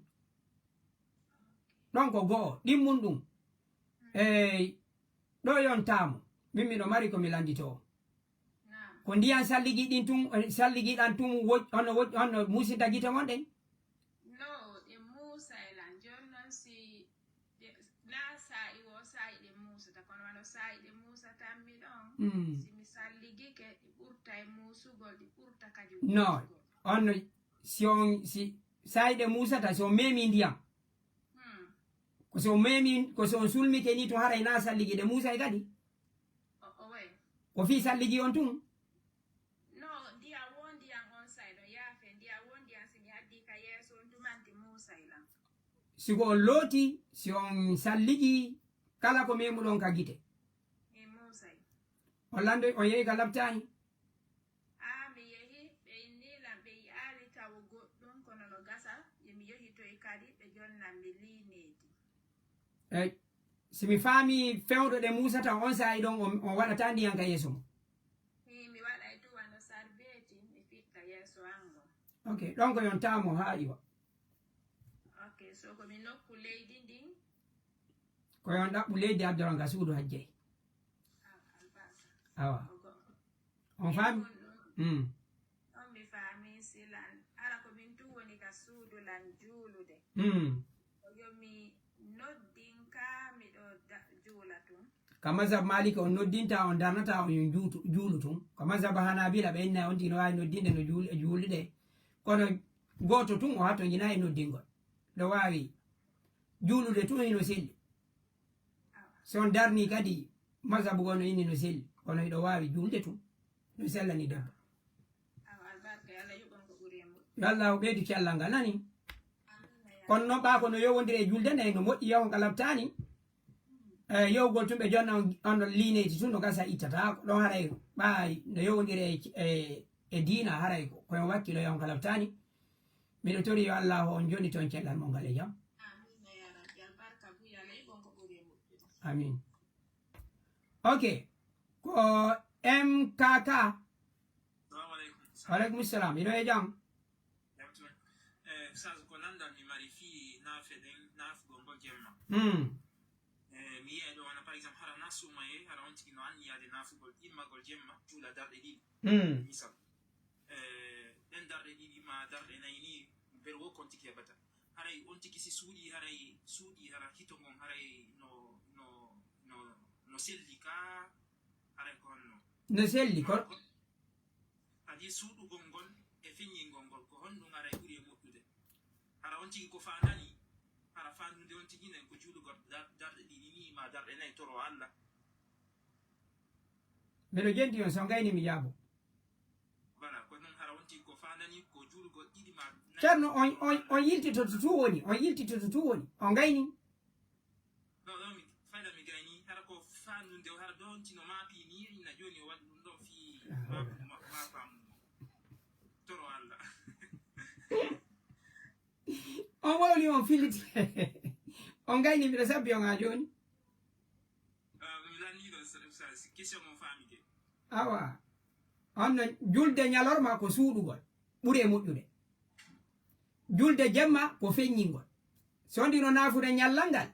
Ɗon ko go'o, ɗimmun ɗum. Hmm. Eh, ɗo yontaamo. Min miɗo mari ko mi landitoo. Naam. Ko ndiyan salligi ɗin tun, eh, salligi ɗan tun woj-, hono woj-, hono musinta gite mon ɗen? No, ɗe muusay lan. Jooni non si ɗe, naa saa'i wo saa'i ɗe muusata, kono wano saa'i ɗe muusatan mi ɗon, mm, si mi salligike, ɗi ɓurtay muusugol, ɗi ɓurta kadi. No, wujjugol. On no, si on, si saa'i ɗe muusata, si on meemi ndiyan. Hmm. Ko si on meemi, ko si on sulmike ni tun haray naa salligi ɗe muusay kadi. O, o way. Ko fii salligi on tun. No, ndiyan wo ndiyan on saa'i ɗon, yaafe, ndiyan wo ndiyan si mi addi ka yeeso on tumanti muusay lan. Si ko on looti, si on salligi, kala ko meemuɗon ka gite. Mi muusay. On lando, on yehi ka labtaani? Aa, mi yehi, ɓe inni lan ɓe yi'aali tawo goɗɗum, kono no gasa, yo mi yohitoy kadi, ɓe jonnan mi liineedi. Ey, si mi faami fewndo ɗe muusata on saa'i ɗon, on, on waɗata ndiyan ka yeeso mo? Hii, mi waɗay tun wano sarbeeti, mi fitta yeeso an ngon. Ok, ɗon ko yontaamo haa iwa. Ok, so ko mi nokku leydi ndin? Ko yon ɗaɓɓu leydi addoran ka suudu Hajjay. Ah, albarka. Awa. Ko goɗɗo. On faami? Ɗum ɗum. Mm. Ɗon mi faami silan. Hara ko min tun woni ka suudu lan juulude. Mm. Ko yo mi noddin ka miɗo da-, juula tun. Ka mazhab Maliki on noddinta, on darnata, on juutu-, juulu tun. Ka mazhab Hanabila ɓe inna on tigi no waawi noddinde no juul-, e juulde. Kono gooto tun o hattonjinaa e noddingol. Ɗo waawi juulude tun hino selli. So on darni kadi, mazhabu goo no inni no selli, kono hiɗo waawi juulde tun, no sellani debbo. Awa, albarka, yo Allah yoɓ on ko ɓuri e moƴƴude. Yo Allah o ɓeydu cellal ngal, nani? Amiina, ya Rabbi. Kono noon, ɓaa ko no yowondiri e juulde nde, no moƴƴi, yahon ka labtaani. E, yowgol tun ɓe jonna on, on liineyti tun, no gasa ittata, ko ɗon haray, ɓaa no yowondiri e, e, e diina, haray ko, ko en wakkilo yahon ka labtaani. Miɗo tori yo Allah on joni toon cellal mon ngal e jam. Amiina ya Rabbi. Albarka buy Allah, yoɓ on ko ɓuri e moƴƴude. Amin. Ok. Ko M K K. Salamu aleykum. Wa aleykum salam. Hiɗo e jam? Jam tun. Eh, Ustaz, ko landal mi mari fii naafe ɗen, naafugol ngol jemma. Hmm. Eh, mi yi'ay ɗo wona, par exemple, hara na suumayee, hara on tigi no anniyaade naafugol, immagol jemma, juula darɗe ɗiɗi. Hmm. Misal. Eh, ɗen darɗe ɗiɗi maa darɗe nayi ni, mbele wo ko on tigi heɓata. Haray on tigi si suuɗii, haray suuɗii, hara hito ngon, haray no, no, no, no selli ka, haray ko honno? No selli, ko kadi suuɗugol ngol e feññingol ngol, ko honɗum haray ɓuri e moƴƴude? Hara on tigi ko faandani, hara faandude on tigi nen ko juulugol dar-, darɗe ɗiɗi ni, maa darɗe nayi, toro Allah. Mbeɗo jenti on, so ngayni mi jaabo. Voilà, ko noon hara on tigi ko faandani ko juulugol ɗiɗi ma nayi. Ceerno, on, on, on yiltitoto tu woni, on yiltitoto tu woni, on ngayni? Ɗo, ɗo mi, fayda mi gayni, hara ko faandunde, hara ɗo on tino maapi ni, ina jooni o waɗi ɗum ɗo fii, ah, ma, ma, ma faamu. Toro Allah. On wawli on filiti. On gayni mbiɗa sabbi on ha joni. Awa. On no julde ñalorma ko suuɗugol. Ɓuri e moƴƴude. Julde jemma ko feññingol. So ndi no nafude ñallal ngal,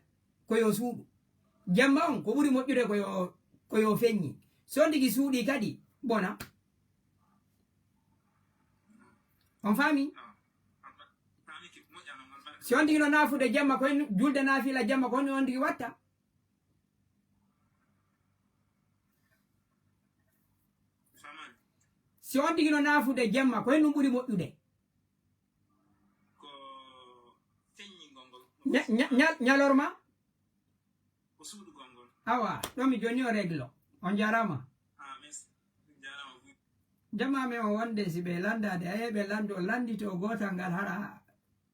ko yo suuɗu. Jemma on, ko ɓuri moƴƴude ko yo, ko yo feññi. So ndigi suuɗi kadi, bona. On faami? Si on ndigi no nafude jemma, ko en julde nafila jemma, ko on ndigi watta. Si on ndigi no nafude jemma, ko en ɗum ɓuri moƴƴude. Ko feññingol ngol. Ña-, ña-, ñal-, ñalorma? Ko suuɗugol ngol. Awa, ɗo mi jonni o réglo. On jarama. Ah, merci. On jarama. Jama mi on wonde si ɓe landade, aye ɓe lando, landito gotal ngal hara.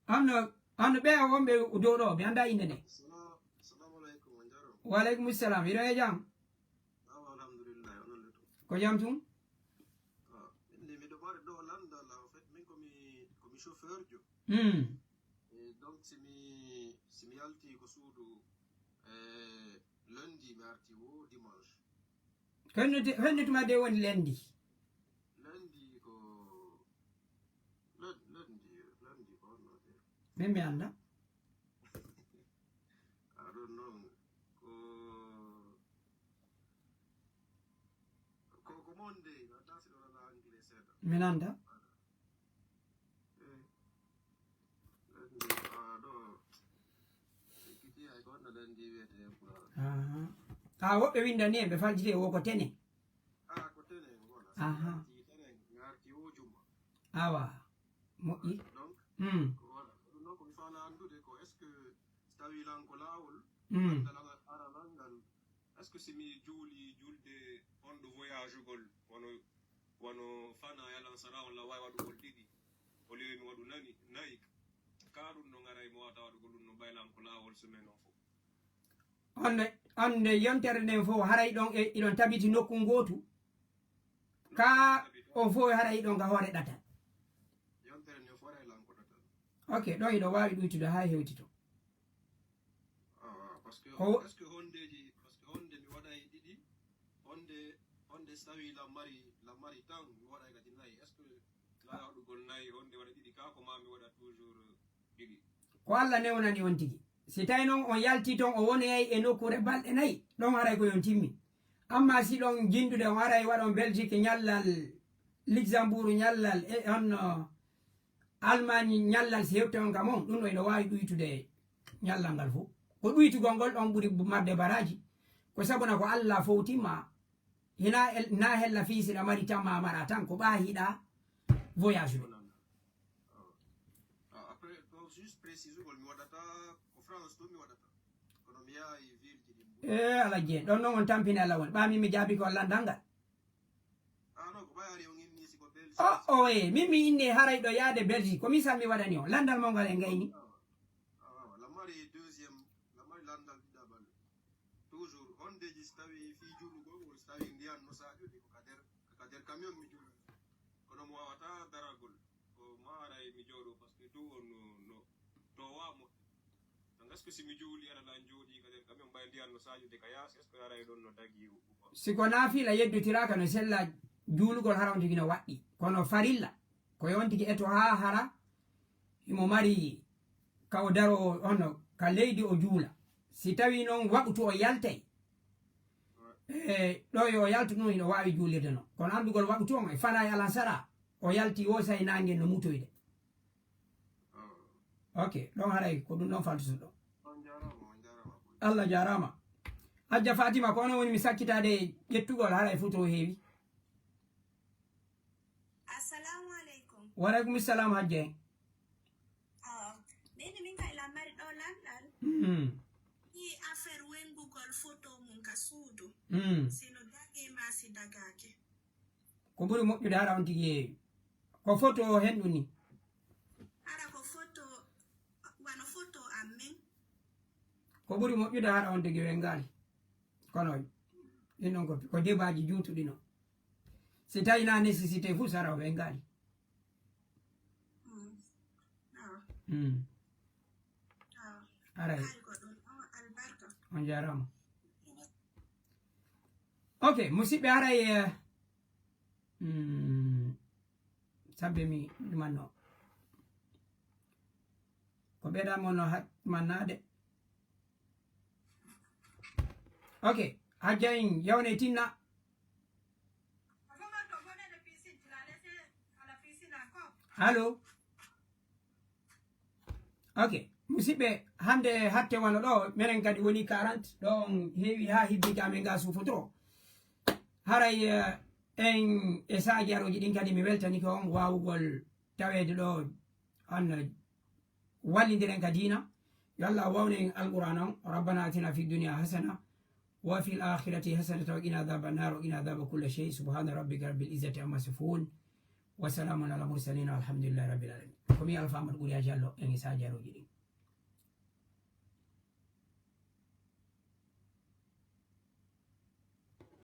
Anno, anno ɓe wonɓe dow ɗo, mi anda inde nde. Salam, salamu alaikum, on jarama. Wa alaikum salam, hiɗo e jam? Awa, alhamdulillah, onon le to. Ko jam tun? Ah, min de miɗo mari ɗo landal, en fait, min ko mi, ko mi chauffeur jo. Hmm. E donc, si mi, si mi yalti ko suudu, e lundi, mi arti wo dimanche. Ko henno te-, ko henno tuma de woni lundi? Lundi ko, lun-, lundi, lundi ko honno de? Min mi anda. Ah, ɗon noon, ko, ko, ko Monday, mi anndaa si ɗon alaa anglais seeɗa. Min anda. Eh, lundi, ah, ɗo, ekkiti hay ko honno lundi wiyetee e Pulaar. Aha. Ah, woɓɓe windani en, ɓe faljiti e wo ko tene. Ah, ko tene, voilà. Aha. Si mi arti tene, mi arti wo juma. Awa, moƴƴi. Donc, hmm, ko voilà, ko ɗum noon ko mi faala anndude ko est-ce que so tawii lan ko laawol, hmm, ngal aranal ngal, est-ce que si mi juuli julde on ɗo voyage ugol, wano, wano fana e alansara, walla waawi waɗugol ɗiɗi, au lieu mi waɗu nani, nayi, ka ɗum no ngaray mi waawata waɗugol ɗum no ɓay lan ko laawol semaine o fof? On nde, on nde yontere nden fof haray ɗon e, iɗon tabiti nokku ngootu? Ka on fof haray ɗon ka hoore ɗatal. Yontere nden fof haray lan ko ɗatal. Ok, ɗon iɗo waawi ɗuytude haa hewtito. Ah, parce que, ko est-ce que hondeeji, parce que honde mi waɗay ɗiɗi, honde, honde so tawii lan mari, lan mari tan, mi waɗay kadi nayi. Est-ce que laaɗugol nayi, honde waɗa ɗiɗi ka, ko ma mi waɗa toujours ɗiɗi? Ko Allah newnani on tigi. Si tawi noon on yalti toon, o wonoyay e nokkuure balɗe nayi, ɗon haray ko yon timmi. Amma si ɗon jinndude, on aray waɗon Belgique ñallal, Luxembourg ñallal, e on, uh, Allemagne ñallal, si hewte on kam on, ɗum ɗo ino waawi ɗuytude ñallal ngal fof. Ko ɗuytugol ngol ɗon ɓuri marde baraaji. Ko sabuna ko Allah fowtima, hina el-, na hella fii si ɗa mari tan ma mara tan, ko ɓaa hiɗa voyage ɗo. Ah, après, ɗo juste précisugol mi waɗata, ko France to mi waɗata. Kono mi yahay ville ji ɗi mbuɗi. Eh, Alhaji, ɗon noon on tampini Allah woni. Ɓaa min mi jaabi ko landal ngal. Ah, non, ko ɓay ari on inni si ko Belgique. Oh, oh, eh, min mi inni haray ɗo yaade Belgique. Ko misal mi waɗani on. Landal mo ngal en gayni. Ah, ah, la mari deuxième, la mari landal ɗiɗaɓal. Toujours, hondeeji so tawii fii juulugol ngol, so tawii ndiyan no saaƴude, ko ka nder, ko ka nder camion mi juulata. Kono mi waawataa daragol, ko maaray mi jooɗoo, parce que dow on no, no, no waa moƴƴa. Donc, est-ce que si mi juuli, aɗa lan jooɗii ka nder camion, ɓay ndiyan no saaƴude ka yaasi, est-ce que aray ɗon no dagii ou, ou pas? Si ko naafila yeddotiraaka, no sella juulugol hara on tigi no waɗɗi. Kono farilla, ko yon tigi eto haa hara himo mari ka o daroo hono ka leydi o juula. Si tawii noon waqtu o yaltay, e, ɗo yo o yaltu ɗum, ino waawi juulirde noon. Kono anndugol waqtu on e fana e alansara, o yalti o say naange no mutoyde. Ok, ɗon haray ko ɗum ɗon faltutuɗo. On jaaraama, on jaaraama. Allah jaaraama. Hajja Fatima, ko onon woni mi sakkitaade ƴettugol, haray foto o heewi. Assalamu alaikum. Wa alaikum salam, Hajje. Ah, ɓeydi min kay lammari ɗo lanɗal. Mm. Ɗi affaire wengugol photo mum ka suudu. Mm. Si no dagee ma si dagaake. Ko ɓuri moƴƴude hara on tigi yeewi. Ko photo o hen ɗum ni. Hara ko photo, wano photo am min. Ko ɓuri moƴƴude hara on tigi wengaali. Kono ɗin ɗon ko, ko débaaji juutuɗi non. Si tawi na nécessité fuu sara o wengaali. Mm. Ah. Mm. Aray. On jarama. Ok, musidɓe, aray, eh, mm, sabbe mi ɗumanno. Ko ɓeɗa mo no hat mannade. Ok, hajja in yawne tinna. Allo. Ok, musidɓe, hannde hatte wano ɗo, menen kadi woni quarante, ɗo on heewi haa hibbike amen ga suufu trop. Haray, eh, en e saajaroji ɗin kadi mi weltanike on waawugol taweede ɗo, an wallindiren ka diina. Yo Allah wawnen Alqur'an on, ربنا آتنا في الدنيا حسنة وفي الآخرة حسنة وقنا عذاب النار وقنا عذاب كل شيء. سبحان ربك رب العزة عما يصفون وسلام على المرسلين والحمد لله رب العالمين. Ko mi Alfa Amadou Ɓuri Jallo, en e saajaroji ɗin.